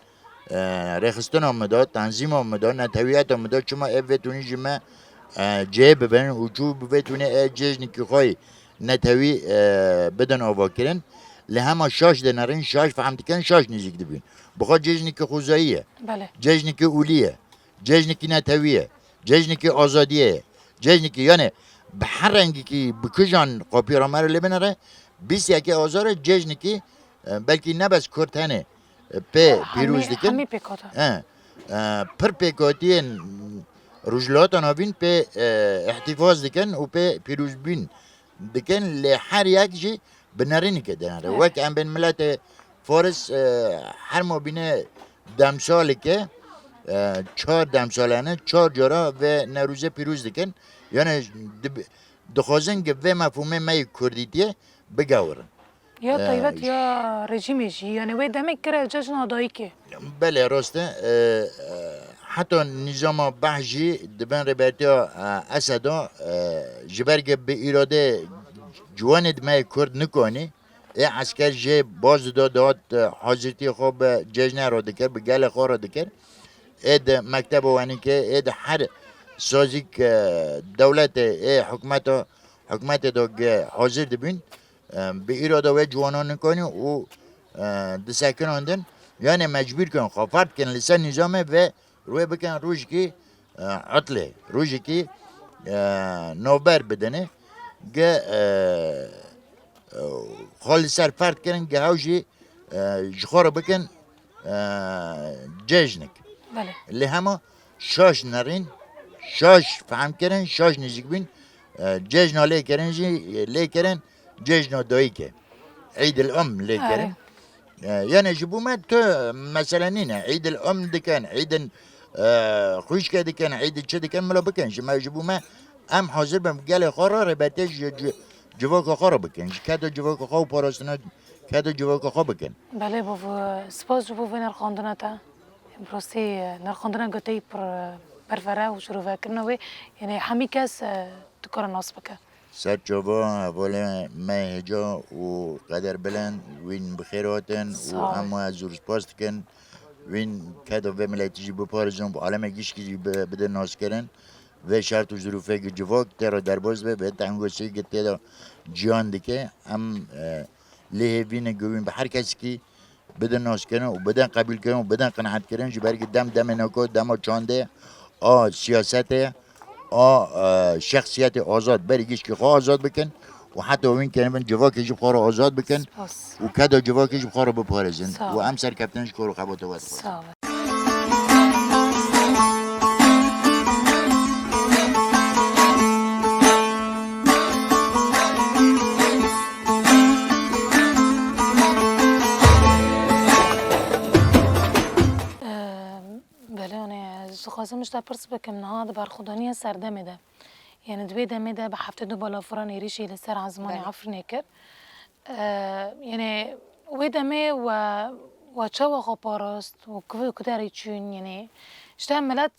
e, rêxistina min de, tenzîma min de, netewiyeta min de, çima ev vê tunî ji me, e, cihê bibin û çû bi vê tunê e cejnikî xwe yê netewî, e, bidin avakirin. Lê hema şaş dinerin, şaş fehm dikin, şaş nêzîk dibîn. Bi xwe cejnikî xwezayî ye. Belê. Cejnikî olî ye. Cejnikî netewî ye. Cejnikî azadiyê ye. Cejnikî, yani bi her rengekî, bi kijan qapî re me re lê binere, bîst yekê Azarê cejnikî, e, belkî ne bes Kurd hene, e, pê Hemî, pîroz dikin. Hemî pêk hate. E, e, pir pêkhatiyên Rojhilata Navîn pê, e, îhtîfaz dikin û pê pîrozbûn dikin, lê her yek jî bi nerînike dinere. Evet. Wek em bên miletê Faris, e, her mabîne demsalike, e, çar demsalane, çar cara vê Newrozê pîroz dikin. Yani dib-, dixwazin ki vê mefhûmê me yê Kurdîtiyê bigewirin. Ya E, taybet ya rejîmê jî. Yani wê demê kire cejna dayikê. Belê, rast e. E, e, heta nîzama Bah jî di bin rêbertiya, e, Eseda, e, ji ber ke bi îrade ciwanê di me yê Kurd nikanî, ê esker jê baz dida, dihat, e, hazirtiyê xwe bi cejnê re dikir, bi gelê xwe re dikir. Ê di mekteba wenîkê, ê di her sazîk, e, dewletê, ê hikûmeta, hikûmetê de ge hazir dibîn. E, bi îrada wê ciwanan nikanî û, e, disekinandin, yanê mecbûr kin xwe ferd kin li ser nîzamê ve rûyê bikin rojekî, e, etlê, rojekî, e, navber bidinê. Ge, e, e, xwe li ser ferd kirin, ge hew jî, e, ji xwe re bikin, e, cejnik. Belê. Lê hema şaş nerîn, şaş fehm kirin, şaş nêzîk bîn, e, cejna lê kirin jî, lê kirin, cejna dayîkê. Îdil Umm lê kirin. Erê. E, yani ji bo me tu mesele nîne. Îdil Umm dikin, îdin, e, xwîşke dikin, îdil çi dikin, mila bikin. Ji me, ji bo me em hazir bin gelê xwe re rêbetê ji, ji civaka xwe re bikin. Ji keda civaka xwe û parastina keda civaka xwe bikin. Belê bû, spas ji bo vê nirxandina te. Bi rastî, e, nirxandina goteyî pir, e, pervere û şirovekirina wê, yani hemî kes, e, dikare nas bike. Ser çava hevalê me hêja û qeder bilind, wîn bi xêr hatin û Sağ ol. Em we zûr spas dikin. Wîn keda vê miletî jî biparêzin, bi alemê gişkî jî bi-, bidin naskirin. Vê şert û zirûfê gi civak tê re derbas be, vê tengosê gi tê de ciyan dike. Em, e, lê hêvî ne gi wîn bi her kesikî bidin naskirin û bidin qebûlkirin û bidin qenaetkirin, ji ber ku dem demê nako dema çandê a siyasetê, a, e, şexsiyetê azad, berî gişkî xwe azad bikin û heta wîn kenibin civakê jî bi xwe re azad bikin Spas. Û keda civakê jî bi xwe re biparêzin Sağ û ol. Em serkeftin ji kar û xebata we dixwazin. Sağ ol. Belê, yani, ez dixwazim ji te pirs bikim, niha di berxwedaniya serdemê de, yani, di wê demê de bi heftê du balafiran êrîşî li ser ezmanê Belê. Efrînê kir. Ee, yani, wê demê we, we çawa xwe parast û ku ve ku derê çûn, yani, işte milet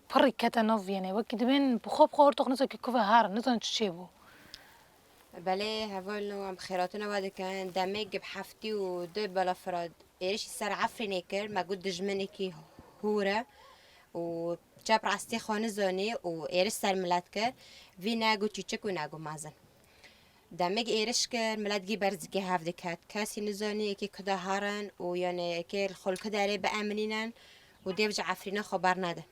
pirî kete nav, yani, wekî dibên bi xwe bi xwe ortox nizan ki ku ve herin, nizan çi çêbû. Belê, hevalno, em xêratina we dikin. Demê bi heftê û du balafira êrişî ser Efrînê kir, me got dijminekî hûr e û çep rastî xwe nizanî û êriş ser milet kir. Vî ne got çîçik û ne got mezin. Demê êriş kir, milet gî berzikê hev diket. Kesî nizanî yekî kuda herin û yanê yekê li xwe li ku derê bieminînin û dêv ji Efrînê xwe bernedin.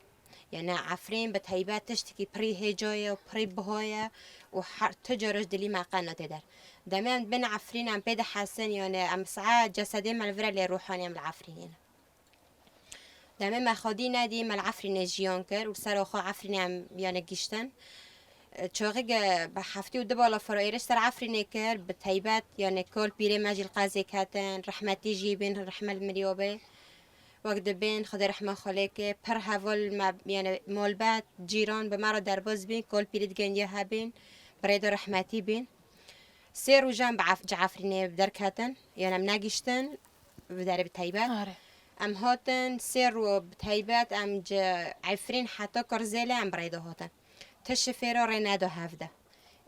Yani Efrîn bi teybet tiştekî pirî hêca ye û pirî biha ye û her tu cara ji dilî me qet nate der. Demê em dibin Efrîn em pê dihesin, yani em sae cesedê me li vir e lê ruhanê em li Efrînê ne. Demê me xwedî nedî, me li Efrînê jiyan kir û li ser xwe Efrînê em yani giştin. Çoxî ge bi heftê û du bala firo êrîş ser Efrînê kir, bi teybet yani kol pîrê me jî li qezê ketin, rehmetî jî bîn, rehmet li mirî be. Wek dibên, Xwedê rehma xwe lê ke, pir heval me, yani malbet, cîran bi me re derbas bîn, kol pîrî digendiya hebîn, bi rê de rehmetî bîn. Sê rojan bi Ef-, ci Efrînê derketin, yani em negiştin, bi derê bi teybet. Are. Em hatin, sê ro bi teybet, em ci Efrîn heta Kirzêlê em bi rê de hatin. Ti şifêra rê nedo hevde.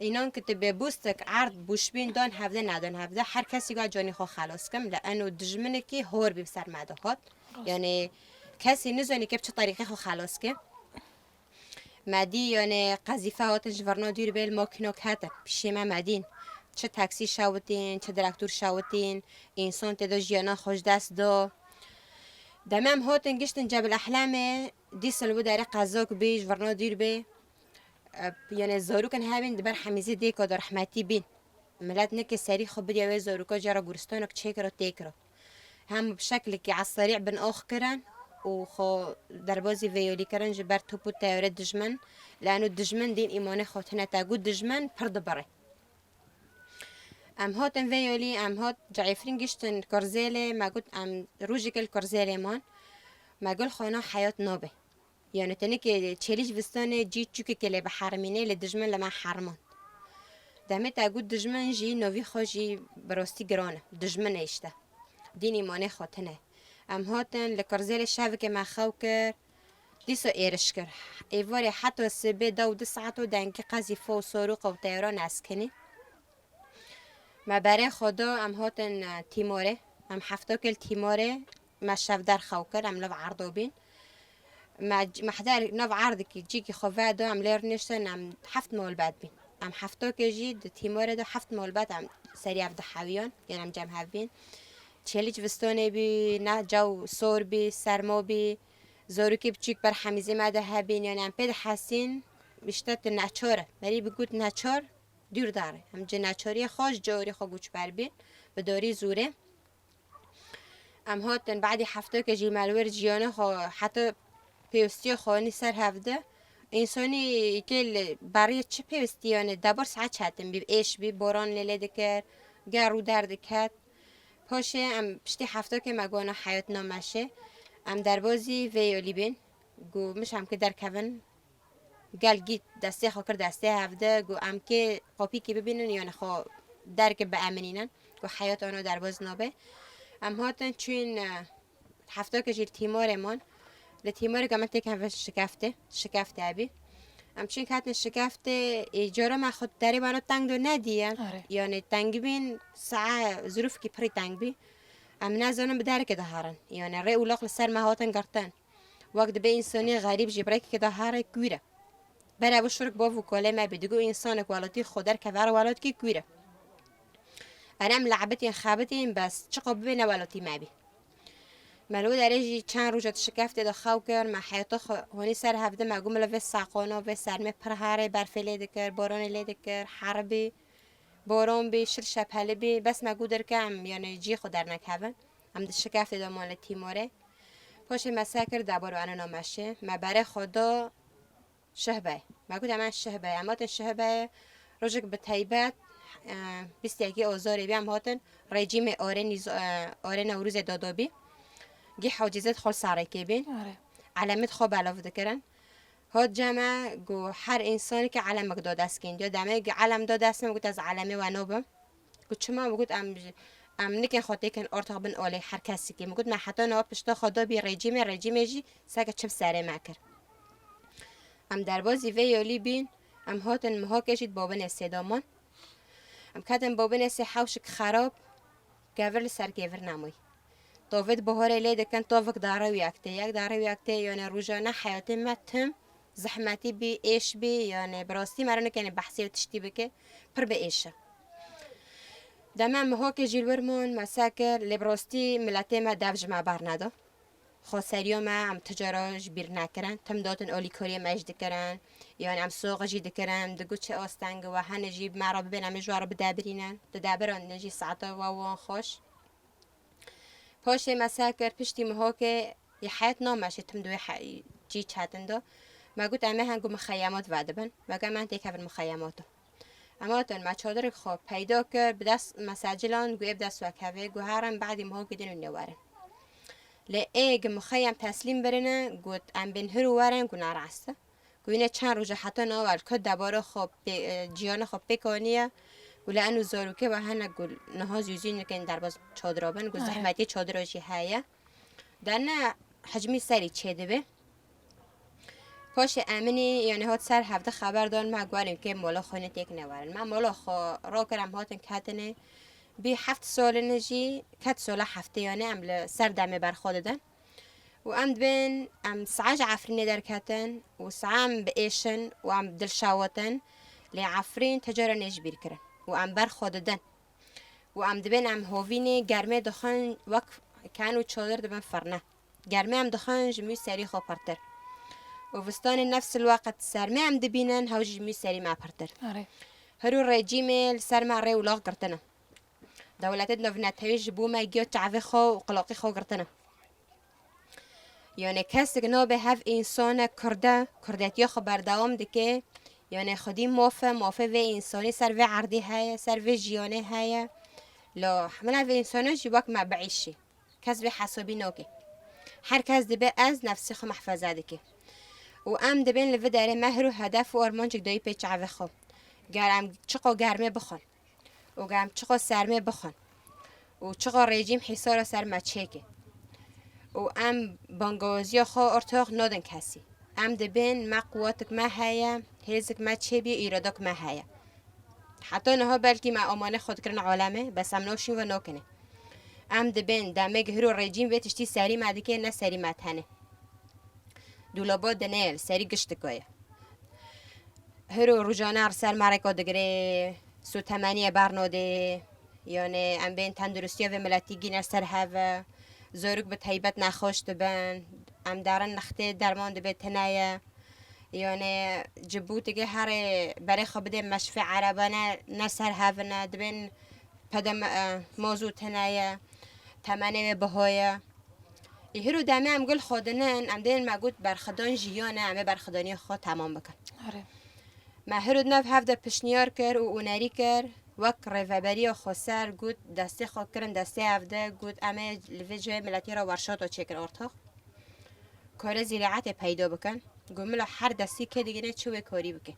Înan ki ti bê bûstik erd bûşbîn dan hevde, nedan hevde, her kesî ga canî xwe xelas kim. Li eno dijminekî hor bî bi ser me de hat. Rast. Yani kesî nizanî ke bi çi terîqê xwe xelas ke. Me dî yani qezîfe hatin ji verna dûr bê li makîna ketin. Pişê me me dîn. Çi taksî şewitîn, çi direktor şewitîn, însan tê de jiyana xwe ji dest da. Demê em hatin giştin Cebel Ehlemê, dîsa li wî derê qezak bî, ji verna dûr bê. E, yani zarokên hevîn di ber hemîzê dêka de rehmetî bîn. Milet nike serî xwe bidiya wê zaroka, cara goristanek çêkiro têkiro. Hem bi şeklekî esarî bin ox kirin û xwe derbazî veyolî kirin ji ber top û teyare dijmin. Li eno dijmin dîn îmanê xwe tine te got dijmin pir dibirê. Em hatin vê yolî, em hat Cefrîn giştin Kurzêlê, me got em rojekê li Kurzêlê man. Me got xwena heyat nabe. Yani tenê ke çêlî ji vistanê cî çûkekê lê biherimînê, lê dijmin li me herimand. Demê te got dijmin jî novî xwe jî bi rastî giran e. Dijmin e işte. Dîn îmanê xwe tine. Em hatin li Kurzêlê şevekê me xew kir. Dîsa êriş kir. Êvarê heta sibê da û du saet û dengê qezîfa û saroqa û teyaran ez kinî. Me berê xwe da, em hatin, e, Tîmorê. Em hefta kil Tîmorê, me şev derxew kir, em li Erdo bîn. Me c-, me hder nav erdikî cîkî xwe veda, em lê rûniştin, em heft malbet bîn. Em hefta kil jî di Tîmorê de heft malbet em serî ev dihewiyan, yan em cem hev bîn. Çêlî civistanê bî, ne caw sor bî, serma bî. Zarokê biçûk ber hemîzê me de hebîn, yani em pê dihesîn, işte tu neçar e. Merî bi got neçar, dûr dar e. Em ji neçariyê xwe ji carê xwe goçber bîn, bi darî zûrê. Em hatin badî heftokê jî me li wir jiyanê xwe heta pêwistiyê xwe anî ser hevde. Însanî kê li beriyê çi pêwistî, yanî debor saet çetin bî, êş bî, boran lê lê dikir, ger rû derdiket. Paşê em piştî heftokê me gona heyat nameşê. Em derbazî vê yolî bîn. Got, miş em ki derkevin, gel gît destê xwe kir destê hevde, got, em kê qopîkî bibînin, yanî xwe derki bieminînin, got, heyat ano derbaz nabe. Em hatin çûn, e, heftokê jî li tîmarê man. Li tîmarê ka me têk hevin şikeftê, şikeftê bî. Em çûn ketin şikeftê, ê, cara me xwe derê bano teng do nediye. Are. Yanî teng bîn, sae zirûfkî pirî teng bî. Em nezanin bi derke diherin. Yanî rê û laq li ser me hatin girtin. Wek dibe însanê xerîb jî bi rêkekê de here kûr e. Bere bi şirk bav û kolê me bî, digo însanek welatî xwe derkeve her welatkî kûr e. Erê em le'bitîn, xebitîn, bes çiqa bibê ne welatî me bî. Me li wê derê jî çend roja di şikeftê de xew kir, me heyata xwe honî ser hevdi, me got, mila vê seqona, vê sermê pir herê, berfê lê dikir, boranê lê dikir, heribî, boran bî, şir şephelî bî, bes me got, dirke em, yanî cî xwe dernekevin. Em di şikeftê de man li tîmarê. Paşê me se kir, debor û enana meşê. Me berê xwe da Şehbeyê. Me got, em ên Şehbeyê. Em hatin Şehbeyê. Rojek bi teybet, e, bîst yekê Ozorê bî, em hatin rejîmê arê nîz-, e, arê Newrozê dado bî. Gî hacîzet xwe li serê kê bîn. Are. Elemêt xwe belav dikirin. Hat cem me, got, her însanekê elemek da dest kê. Ya demê got, elem da dest me, got, ez elemê we nabim. Got, çima? Min got, em, em nikin xwe têkin ortax bin olê her kesikê. Min got, me heta niha pişta xwe da bî rejîmê, rejîmê jî seke çi bi serê me kir. Em derbazî vê yolî bîn, em hatin Mihokê jî di babinê sê daman. Em ketin babinê sê hewşik xerab, kevir li ser kevir nemûy. Tovê di buharê lê dikin, tovik dare û yek tê, yek dare û yek tê, yanî rojane heyatê me tim zehmetî bî, êş bî, yanî bi rastî me re nikenê behsê tiştî bike, pir bi êş e. Dema Mihokê jî li wir man, me se kir, lê bi rastî miletê me dev ji me berneda. Xweseriya me em ti cara ji bîr nekirin, tim datin alîkariyê me jî dikirin, yanî em soxi jî dikirin, digot çi asteng we hene jî me re bibên, em ê ji we re bidebirînin, didebirin jî saeta we wan xweş. Paşê me se kir, piştî Mihokê yê heyet nameşê tim di wê he-, cî çetin de. Me got, em ê hengo mixeyemat vedibin. Me got, em ên têkevin mixeyemata. Em hatin me çadirek xwe peyda kir, bi dest me secilan, got, ê bi dest we kevê, got, herin badî Mihokê din û nê werin. Lê ê gi mixeyem teslîm birine, got, em bên hir û werin, got, ne rast e. Ku yine çend roje heta niha wer ku debara xwe pê, e, ciyana xwe pêk aniye. Ku li eno zarokê ve hene ku niha zû zû nikin derbas çadira bin, ku Are. Zehmetî çadira jî heye. De ne hicmî serî çêdibe. Paşê Eminî, yanî hat ser hevde xeber dan me, guerin kê mola xwe ne têk newerin. Me mola xwe rakir, em hatin ketine. Bî heft solin jî, ket sola heftê, yanî em li ser demê berxwe didin. Û em dibên, em sae ji Efrînê derketin û sae em bi êşin û em dilşawetin, lê Efrîn tecara nê ji bîr kirin û em ber xwe didin. Û em dibên em hovînê germê dixwin wek ken û çadir dibin firne. Germê em dixwin ji mî serî xwe pirtir. Û vistanê nefs il weqet sermê em dibînin, hew ji mî serî me pirtir. Erê. Her û rejîmê li ser me rê û lax girtine. Dewletê navnetewî ji bo me giya çavê xwe û qulaqê xwe girtine. Yanî kesek nabe hev însane Kurd e, Kurdetiya xwe berdewam dike. Yanî xwedî maf e, mafê vê însanî ser vê erdê heye, ser vê jiyanê heye. La hemina vê însana jî wek me biîşî. Kes vê hesabî nake. Her kes dibe ez nefsê xwe mehfeze dike. Û em dibên li vê derê mehr û hedef û armancek dayî pê çavê xwe. Ger em çiqo germê bixwin. û em çiqo sermê bixwin û çiqo rejîm hîsara ser me çêke û em bangawaziya xwe ortox nadin kesî. Em dibên me quwetik me heye, hêzik me çêbî, îradok me heye. Heta niha belkî me amanê xwe dikirin alemê, bes em navşîn ve nakinê. Em dibên demê gihiro rejîm vê tiştî serî me dike, ne serî me tenê. Dûlaba dinê li serî gişt dikoye. Her û rojane li ser me rêko digire, sotemeniyê bernodê, yanî em bên tenduristiya vê miletî gîne ser hev e, zoruk bi teybet nexweş dibin, em derin nextê derman dibe tine ye. Yani cibûtikê herê berê xwe bidê meşfê erebane, ne ser hev in e, dibên pede me-, e, mozût hene ye, temenê wê biho ye. Î hiro demê em gul xwe dinin, em dêrin me got berxidan jiyan e, em ê berxidaniya xwe temam bikin. Erê. Me hiro di nav hev de pişniyar kir û onerî kir, wek rêveberiya xweser got, destê xwe kirin destê hev de, got, em ê li vê cihê miletî re werşata çêkin ortax. Kare zîreetê peyda bikin. Got, mila her destî kê digine çi wê karî bike.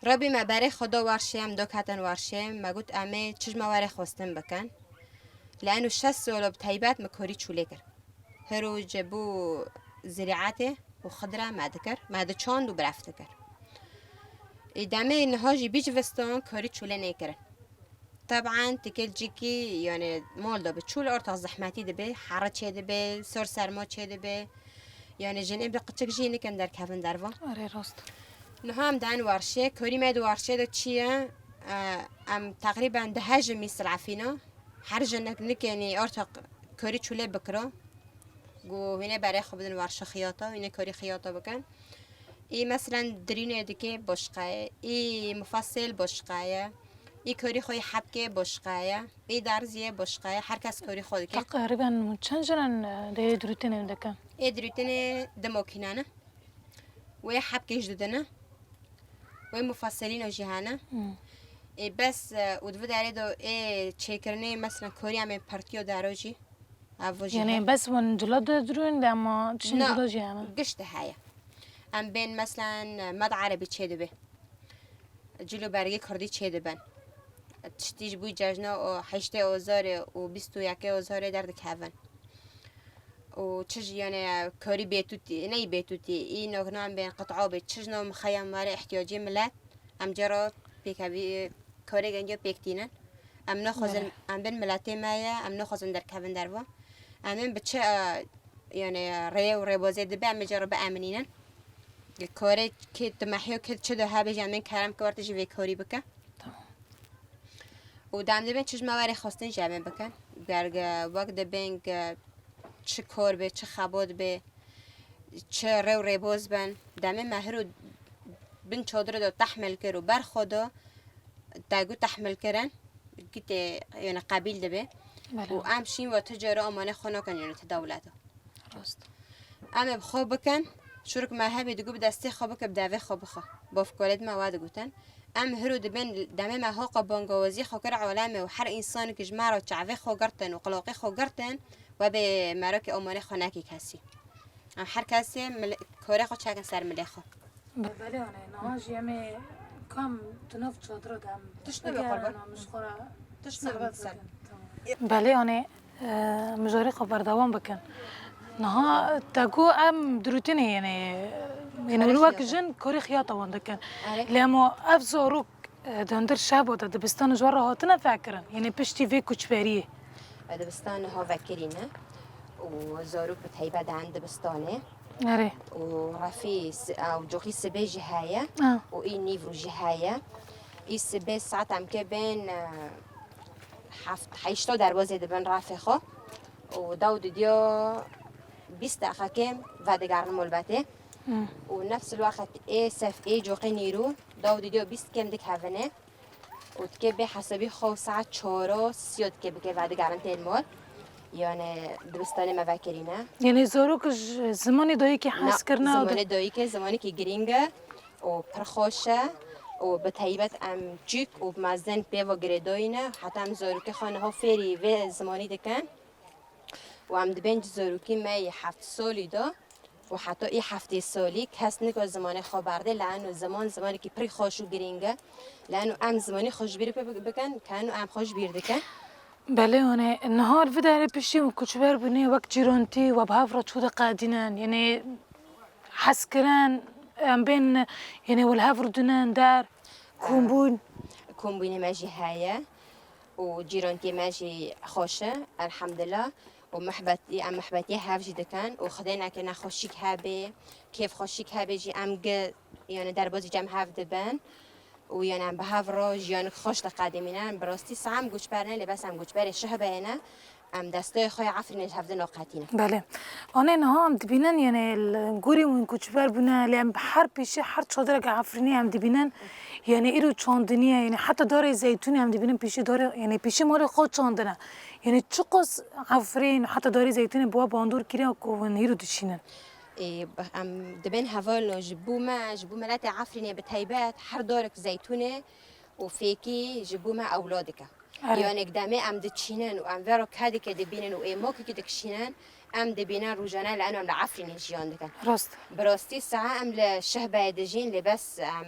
Rebî me berê xwe da warşê, em da ketin warşê, me got, em ê çijma were xwestin bikin. Li eno şeş salo bi teybet me karî çûlê kir. Her roj bû zîreetê û xidra me dikir, me diçand û bireft dikir. Ê demê niha jî bî civistan karî çûlê nêkirin. Teban tikê cîkî, yani mal de bi çûl ortax zehmetî dibe, here çê dibe, sor serma çê dibe. Yani jinê bi qiçik jî nikin derkevin dervan. Erê rast. Niha em den warşê, karî me di warşê de çi ye? E, em teqrîben deh jin mîsilefîna. Her jinek nikenî ortax karî çûlê bikiro. Got, hûnê berê xwe bidin warşa xiyata, hûnê karî xiyata bikin. Î meselen dirînê dike boşqa ye, î mufasêl boşqa ye, î karî xwe yê hebkê boşqa ye, î darziyê boşqa ye, her kes karî xwe dike. Teqrîben çend jinan, e, dê dirûtinê dikin? Ê dirûtinê di mokîne ne. Wê hebkê ji didine. Wê mufaselîno jî hene. Hmm. Ê bes, e, û di vê derê de ê çêkirinê, meselen, korî em ê partiyo daro jî. Evo jî Yani heye. Bes wan cila de dirûn de ama tiştên Na, cila jî hene. Gişt heye. Em bên, meselen, med erebî çê dibe. Cil û bergê kurdî çê diben. Tiştî ji bo cejna û heştê Ozorê û bîst û yekê Ozorê derdikevin. Û çi jî, yani, karî bêtûtî, neyî bêtûtî, î noknan bên qit'a bê, çi jina mixeyem were ihtiyacê milet, em cara pêkevî, karê gengiya pêk tînin. Em naxwazin, Belê. Em bin miletê me ye, em naxwazin derkevin derva. Em ên bi çi, e, yani, rê û rêbazê dibe, em ê cara bieminînin. Karê kê tu mehiyo kê çi de hebê jî em ên kerem ke werte jî vê karî bike. Tamam. Û dem dibên çi ji me were xwestin jî em ê bikin. Ger, e, wek dibên, e, çi kor be, çi xebot be, çi rê û rêboz bin. Demê me hiro bin çadirê de tehmil kir û ber xwe da, te got tehmil kirin, gitê, yani, qebîl dibe. Belê. Û em şîn ve tu cara amanê xwe nakin, yani, tu dewleta. Rast. Em ê bi xwe bikin, şûrik me hebê digot bi destê xwe bike, bi devê xwe bixe. Bavkolêt me wa digotin. Em hiro dibên demê me hoqa bangawazî xwe kir alemê û her însanekî ji me re çavê xwe girtin û qilaqê xwe girtin, we bê merakê amanê xwe nekî kesî. Em her kesê mil-, korê xwe çekin ser milê xwe. Belê, anê, niha jî em ê kam tu nav çadira de em Tişt nebe, eger qurban. Em ji xwe re Tişt nebe, sohbet ser. Bikin. Tamam. Belê, anê, e, mijarê xwe berdewam bikin. Niha te got em dirûtinê, yani, yani, Karê wek xiyata. Jin karê xiyata wan dikin. Erê. Lê ema ev zarok, e, di hundir şebo de dibistan ji we re hatine vekirin. Yani piştî vê koçberiyê. Dibistan niha vekirîne û zarok bi teybet de hen dibistanê. Erê. Û refî si-, ew coxî sibê jî heye. Ha. Û î nîvro jî heye. Î sibê saet em ke bên, e, heft, heşta derbazê dibin refê xwe. Û daw didiya bîst deqe kêm vedigerin molbetê. Hı. Û nefs el weqt ê sef ê coxê nîrû daw didiya bîst kêm dikevine. Û dikê bê hesabî xwe saet çar û sî dikê bike vedigerin tên mol. Yani dibistanê me vekirîne. Yani zarok ji zimanê dayikê Na, hez kirine. Zimanê dayikê zimanekî girîng e û pir xweş e û bi teybet em cîk û mezin pê ve girêdayî ne. Heta em zarokê xwe niha fêrî vê zimanî dikin. Û em dibên ji zarokî me yê heft salî de û heta î heftê salî kes niko zimanê xwe berdê, li eno ziman zimanekî pirî xweş û girîng e. Li eno em zimanî xwe ji bîr bi-, bikin, ke eno em xwe ji bîr dikin. Belê, hûn ê niha li vê derê piştî hûn koçber bûnê wek cîrantî we bi hev re çû diqedînin, yanî hez kirin, em bên, yanî we li hev rûdinin der, kombûn? Kombûnê me jî heye û cîrantiyê me jî xweş e, elhemdulillah. Û mihbetî, em mihbetiyê hev jî dikin û Xwedê neke nexweşîk hebê, kêfxweşîk hebê jî em gi, yanî derbazî cem hev dibin û yanî em bi hev re jiyanek xweş diqedimînin. Bi rastî seh em goçber ne, lê bes em goçberê şehbeyê ne. Em desteyê xwe yê Efrînê ji hev dino qetîne. Belê. Anê niha em dibînin, yani li gorî win koçber bûne, lê em her pêşî her çadireke Efrînê em dibînin. Yani îro çandiniye, yani heta darê zeytûnê em dibînin pêşî darê, yani pêşî malê xwe çandine. Yani çiqas Efrîn heta darê zeytûnê bi we bandor kiriye ku hûn îro dişînin. Ê, bi- em dibên hevalno ji bo me, ji bo miletê Efrînê bi taybet her darek zeytûnê û fêkî ji bo me ewla dike. Erê. Yanê demê em diçînin û em vero kedikê dibînin û êmokekî dikişînin, em dibînin rojane li eno em li Efrînê jiyan dikin. Rast. Bi rastî sae em li Şehbeyê dijîn, lê bes em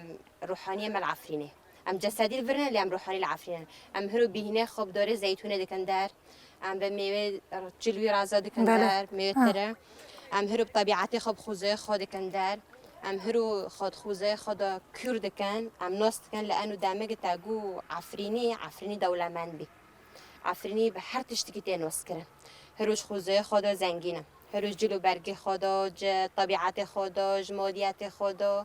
ruhaniyê me li Efrînê. Em cesedî li vir ne, lê em ruhanî li Efrînê ne. Em hiro bîhînê xwe bi dorê zeytûnê dikin der. Em bi mêwê cil wî raza dikin der, mêwê tire. Em hiro bi tebîetê xwe, bi xwezayê xwe dikin der. Em hiro xwe di xwezayê xwe de kûr dikin. Em nas dikin li eno demê te got Efrînî, Efrînî dewlemend bî. Efrînî bi her tiştikî tê noskirin. Hiro ji xwezayê xwe de zengîn in. Hiro ji cil û bergê xwe de, ji tebîetê xwe de, ji modiyetê xwe de,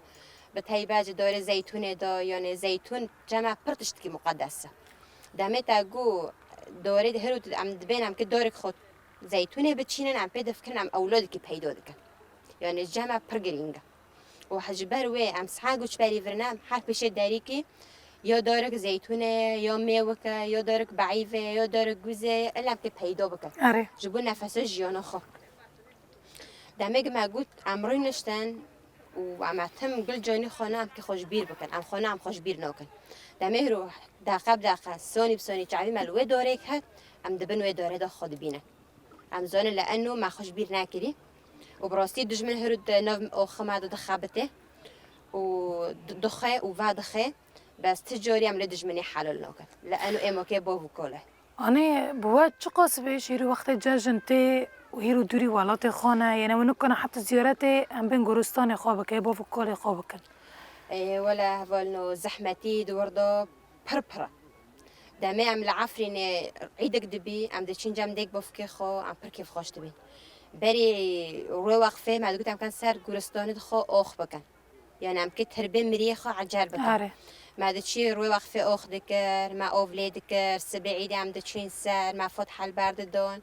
bi taybet ji dorê zeytûnê de, yanê zeytûn cem me pir tiştikî muqedes e. Demê te got dorê de hiro em dibên em ki dorek xwe zeytûnê biçînin, em pê difikirin em ewladekî peyda dikin. Yanê cem me pir girîng e. Û ji ber wê em sae koçberî vir ne, em her pêşê derîkî ya dorek zeytûnê, ya mêwike, ya dorek beîvê, ya dorek guzê, ila em pê peyda bikin. Erê. Ji bo nefesa jiyana xwe. Demê me got, em rûniştin û em tim gil canî xwe ne, em kê xwe ji bîr bikin. Em xwe ne, em xwe ji bîr nakin. Demê hiro deqe bi deqe, sonî bi sonî çavî me li wê dorek het, em di bin wê dorê de xwe dibînin. Em zanin li eno me xwe ji bîr nekirî. Û bi rastî dijmin hiro di nav oxê me de dixebite û di- dixe û vedixe. Bes ti carî em lê dijminê helal nakin. Li eno êmokê bav û kal e. Anê bi we çiqas be ji hîro wextê cejn tê û hîro dûrî welatê xwe ne, yene we nikane heta ziyaretê em bên goristanê xwe bike, bav û kalê xwe bikin. Ê, wele hevalno zehmetî di wir de pir pir e. Demê em li Efrînê îdek dibî, em diçin cem dêk bavkê xwe, em pir kêfxweş dibîn. Berî rûyê weqfê me digot em ken ser goristanê di xwe ox bikin. Yani em kê tirbê miriyê xwe ecer bikin. Are. Me diçî rûyê weqfê ox dikir, me ov lê dikir, sibê îdê em diçîn ser, me fot helber didon.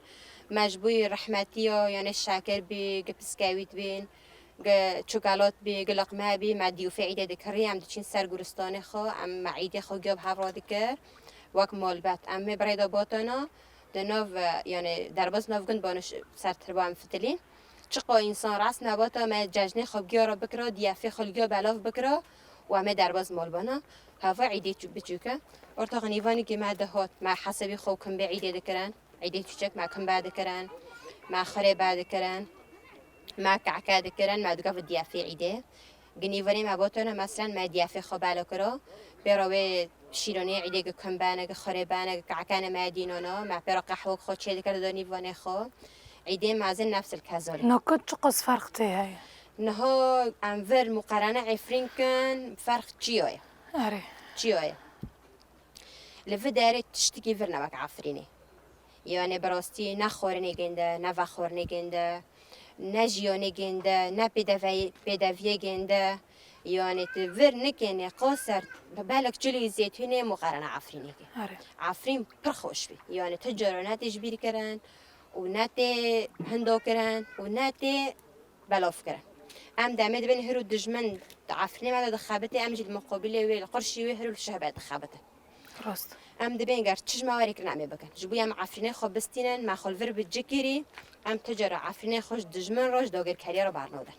Me ji bo rehmetiya, yani şekir bî, gi piskewît bîn, gi çokolat bî, gi liqme bî, me diyûfê îdê dikirî, em diçîn ser goristanê xwe, em me îdê xwe giya bi hev re dikir, wek malbet. Em ê bi rê de batana, di nav, e, yani derbas nav gund baniş ser tirba em fitilîn. Çiqa însan rast nebata me cejnê xwe bi giya re bikira, diyefê xwe li giya belav bikira û em ê derbas mal bana. Hava îdê çû-, biçûk e. Ortax nîvanî ki me dihat, me hesabî xwe û kimbê îdê dikirin. Îdê çûçek me kimbe dikirin, me xirê be dikirin, me keke dikirin, me digav diyefê îdê. Ginîvanê me botona, meselen, me diyefê xwe belo kiro. Pêra wê şîronê îdê gi kin bene, gi xirê bene, gi kekene me dînona. Me pêra qehwek xwe çê dikir dido nîvanê xwe. Îdê mezin nefsil kezalî. Naka çiqas ferq tê heye? Niha em vir muqerene Efrîn kin, ferq çiya ye? Erê. Çiya ye? Li vi derê tiştikî vir ne wek Efrînê. Yani bi rastî ne xwarinê gênde, ne vexwarinê gênde, ne jiyanê gênde, ne pêdevey-, pêdeviyê gênde. Yani tu vir nikênê qaser bi belek çilî zêtûnê muqerene Efrînê kê. Are. Efrîn pir xweş bî. Yani tu cara ne tê ji bîr kirin û ne tê hindo kirin û ne tê belav kirin. Em demê dibên hiro dijmin di Efrînê me de dixebitê, em jî li muqabilê wê, li qirşî wê hiro li Şehbê dixebitin. Rast. Em dibên ger çi ji me werê kirin em ê bikin. Ji bo em Efrînê xwe bistînin, me xwe li vir bi ci kirî, em tu cara Efrînê xwe ji dijmin re, ji dagirkeriya re bernadin.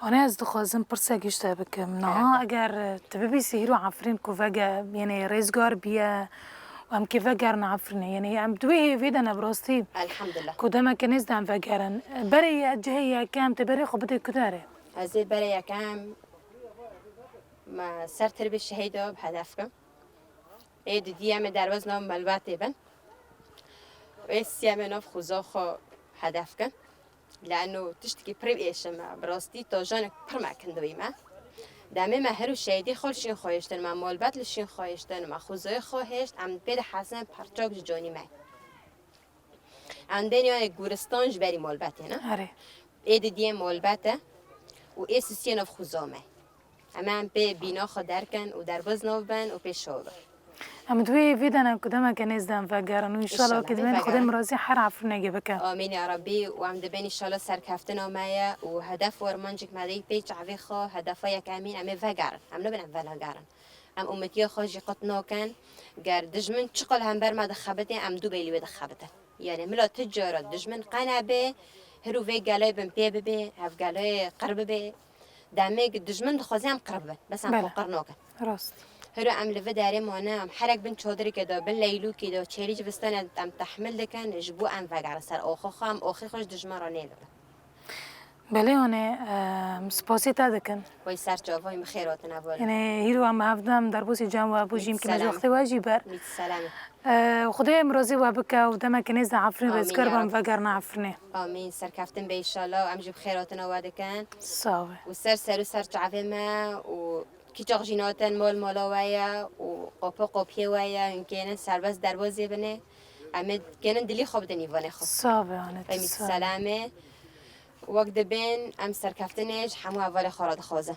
Anê ez dixwazim pirsek ji te bikim. Niha eger tu bibîsî hîro Efrîn ku vege-, yenê rêzgar biye û em kê vegerin Efrînê. Yenê em di wê hêvê de ne bi rastî. Elhamdulillah. Ku demeke nêz de em vegerin. Berê ye cihê yekem, tu berê xwe bidê ku derê? Ez ê berê yekem me ser tirbê şehîda bi hedef kim. Ê didiyê em ê derbas nav malbatê bin. Ê siyê em ê nav xuza xwe hedef kin. Leno tiştekî pir êşim e. Bi rastî tojanek pir me kindoyî me. Demê me her û şehîdî xwe li şîn xwe hêştin, me malbat li şîn xwe hêştin, me xuzayê xwe hêşt, em pê de hezin parçak ji canî me. Em bên yanê goristan ji berî malbetê ne. Erê. Ê didiyê malbet e û ê sisiyê nav xuza me. Em ê em pê bîna xwe derkin û derbaz nav bin û pê şew bin. Em di wê hêvî de ne ku demeke nêz de em vegerin û înşallah wekî dibên Xwedê mirazî her Efrînekê bike. Amîn ya Rabbî û em dibên înşallah serkeftina me ye û hedef û armancek me de yî pê çavê xwe, hedefa yekemîn em ê vegerin. Em nabin em venegerin. Em umetiya xwe jî qut nakin. Ger dijmin çiqal hember me dixebitê, em dû bêlî wê dixebitin. Yanî mila tu cara dijmin qene bê, hiro vê gelayê bin pê bibê, ev gelayê qir bibê. Demê dijmin dixwaze em qir bibin. Bes em xwe qir nakin. Rast. Hiro em li vê derê mane, em herek bin çadirikê de, bin leylûkê de, çêrî civistanê em tehmil dikin, ji bo em vegerin ser oxê xwe, em oxê xwe ji dijmin re nêdirin. Belê hûn ê, em spasî te dikin. Wey ser çavayî min xêr hatine vala. Yanê hîro em hevdem derbasî cem we bû jî mkî me ji wextê we jî ber. Mît selamê. Xwedê em razî we bike û demeke nêz de Efrîn rêzgar be em vegerine Efrînê. Amîn. Serkeftin be înşallah û em jî bi xêr hatine we dikin. Sax be. Û ser ser û ser çavê me û Kîçax jî natin mal mala we ye û qopa qopiyê we ye, hûn kênin serbest derbazê binê. Em ê kênin dilî xwe bidin îvanê xwe. Sax be Anet, Em ê sax be. Selamê. Wek dibên em serkeftinê ji hemû hevalê xwe re dixwazin.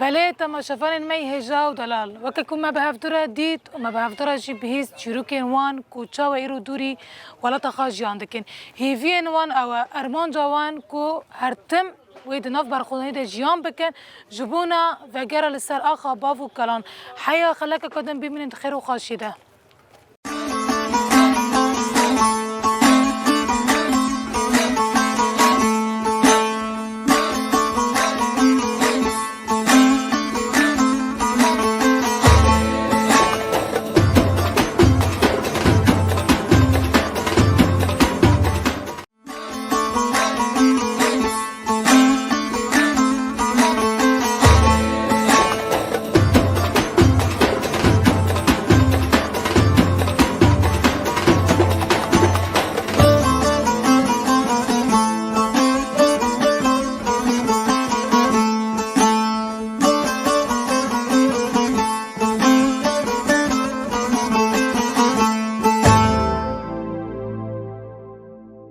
Belê, temaşevanên me yî hêja û delal, weke ku me bi hevdû re dît û me bi hevdû re jî bihîst çîrokên wan ku çawa îro dûrî welata xwe jiyan dikin. Hêviyên wan ew e, armanca wan ku her tim wê di nav berxwedanî de jiyan bikin, ji bona vegera li ser axa bav û kalan. Heya xelekeke din bimînin di xêr û xweşî de.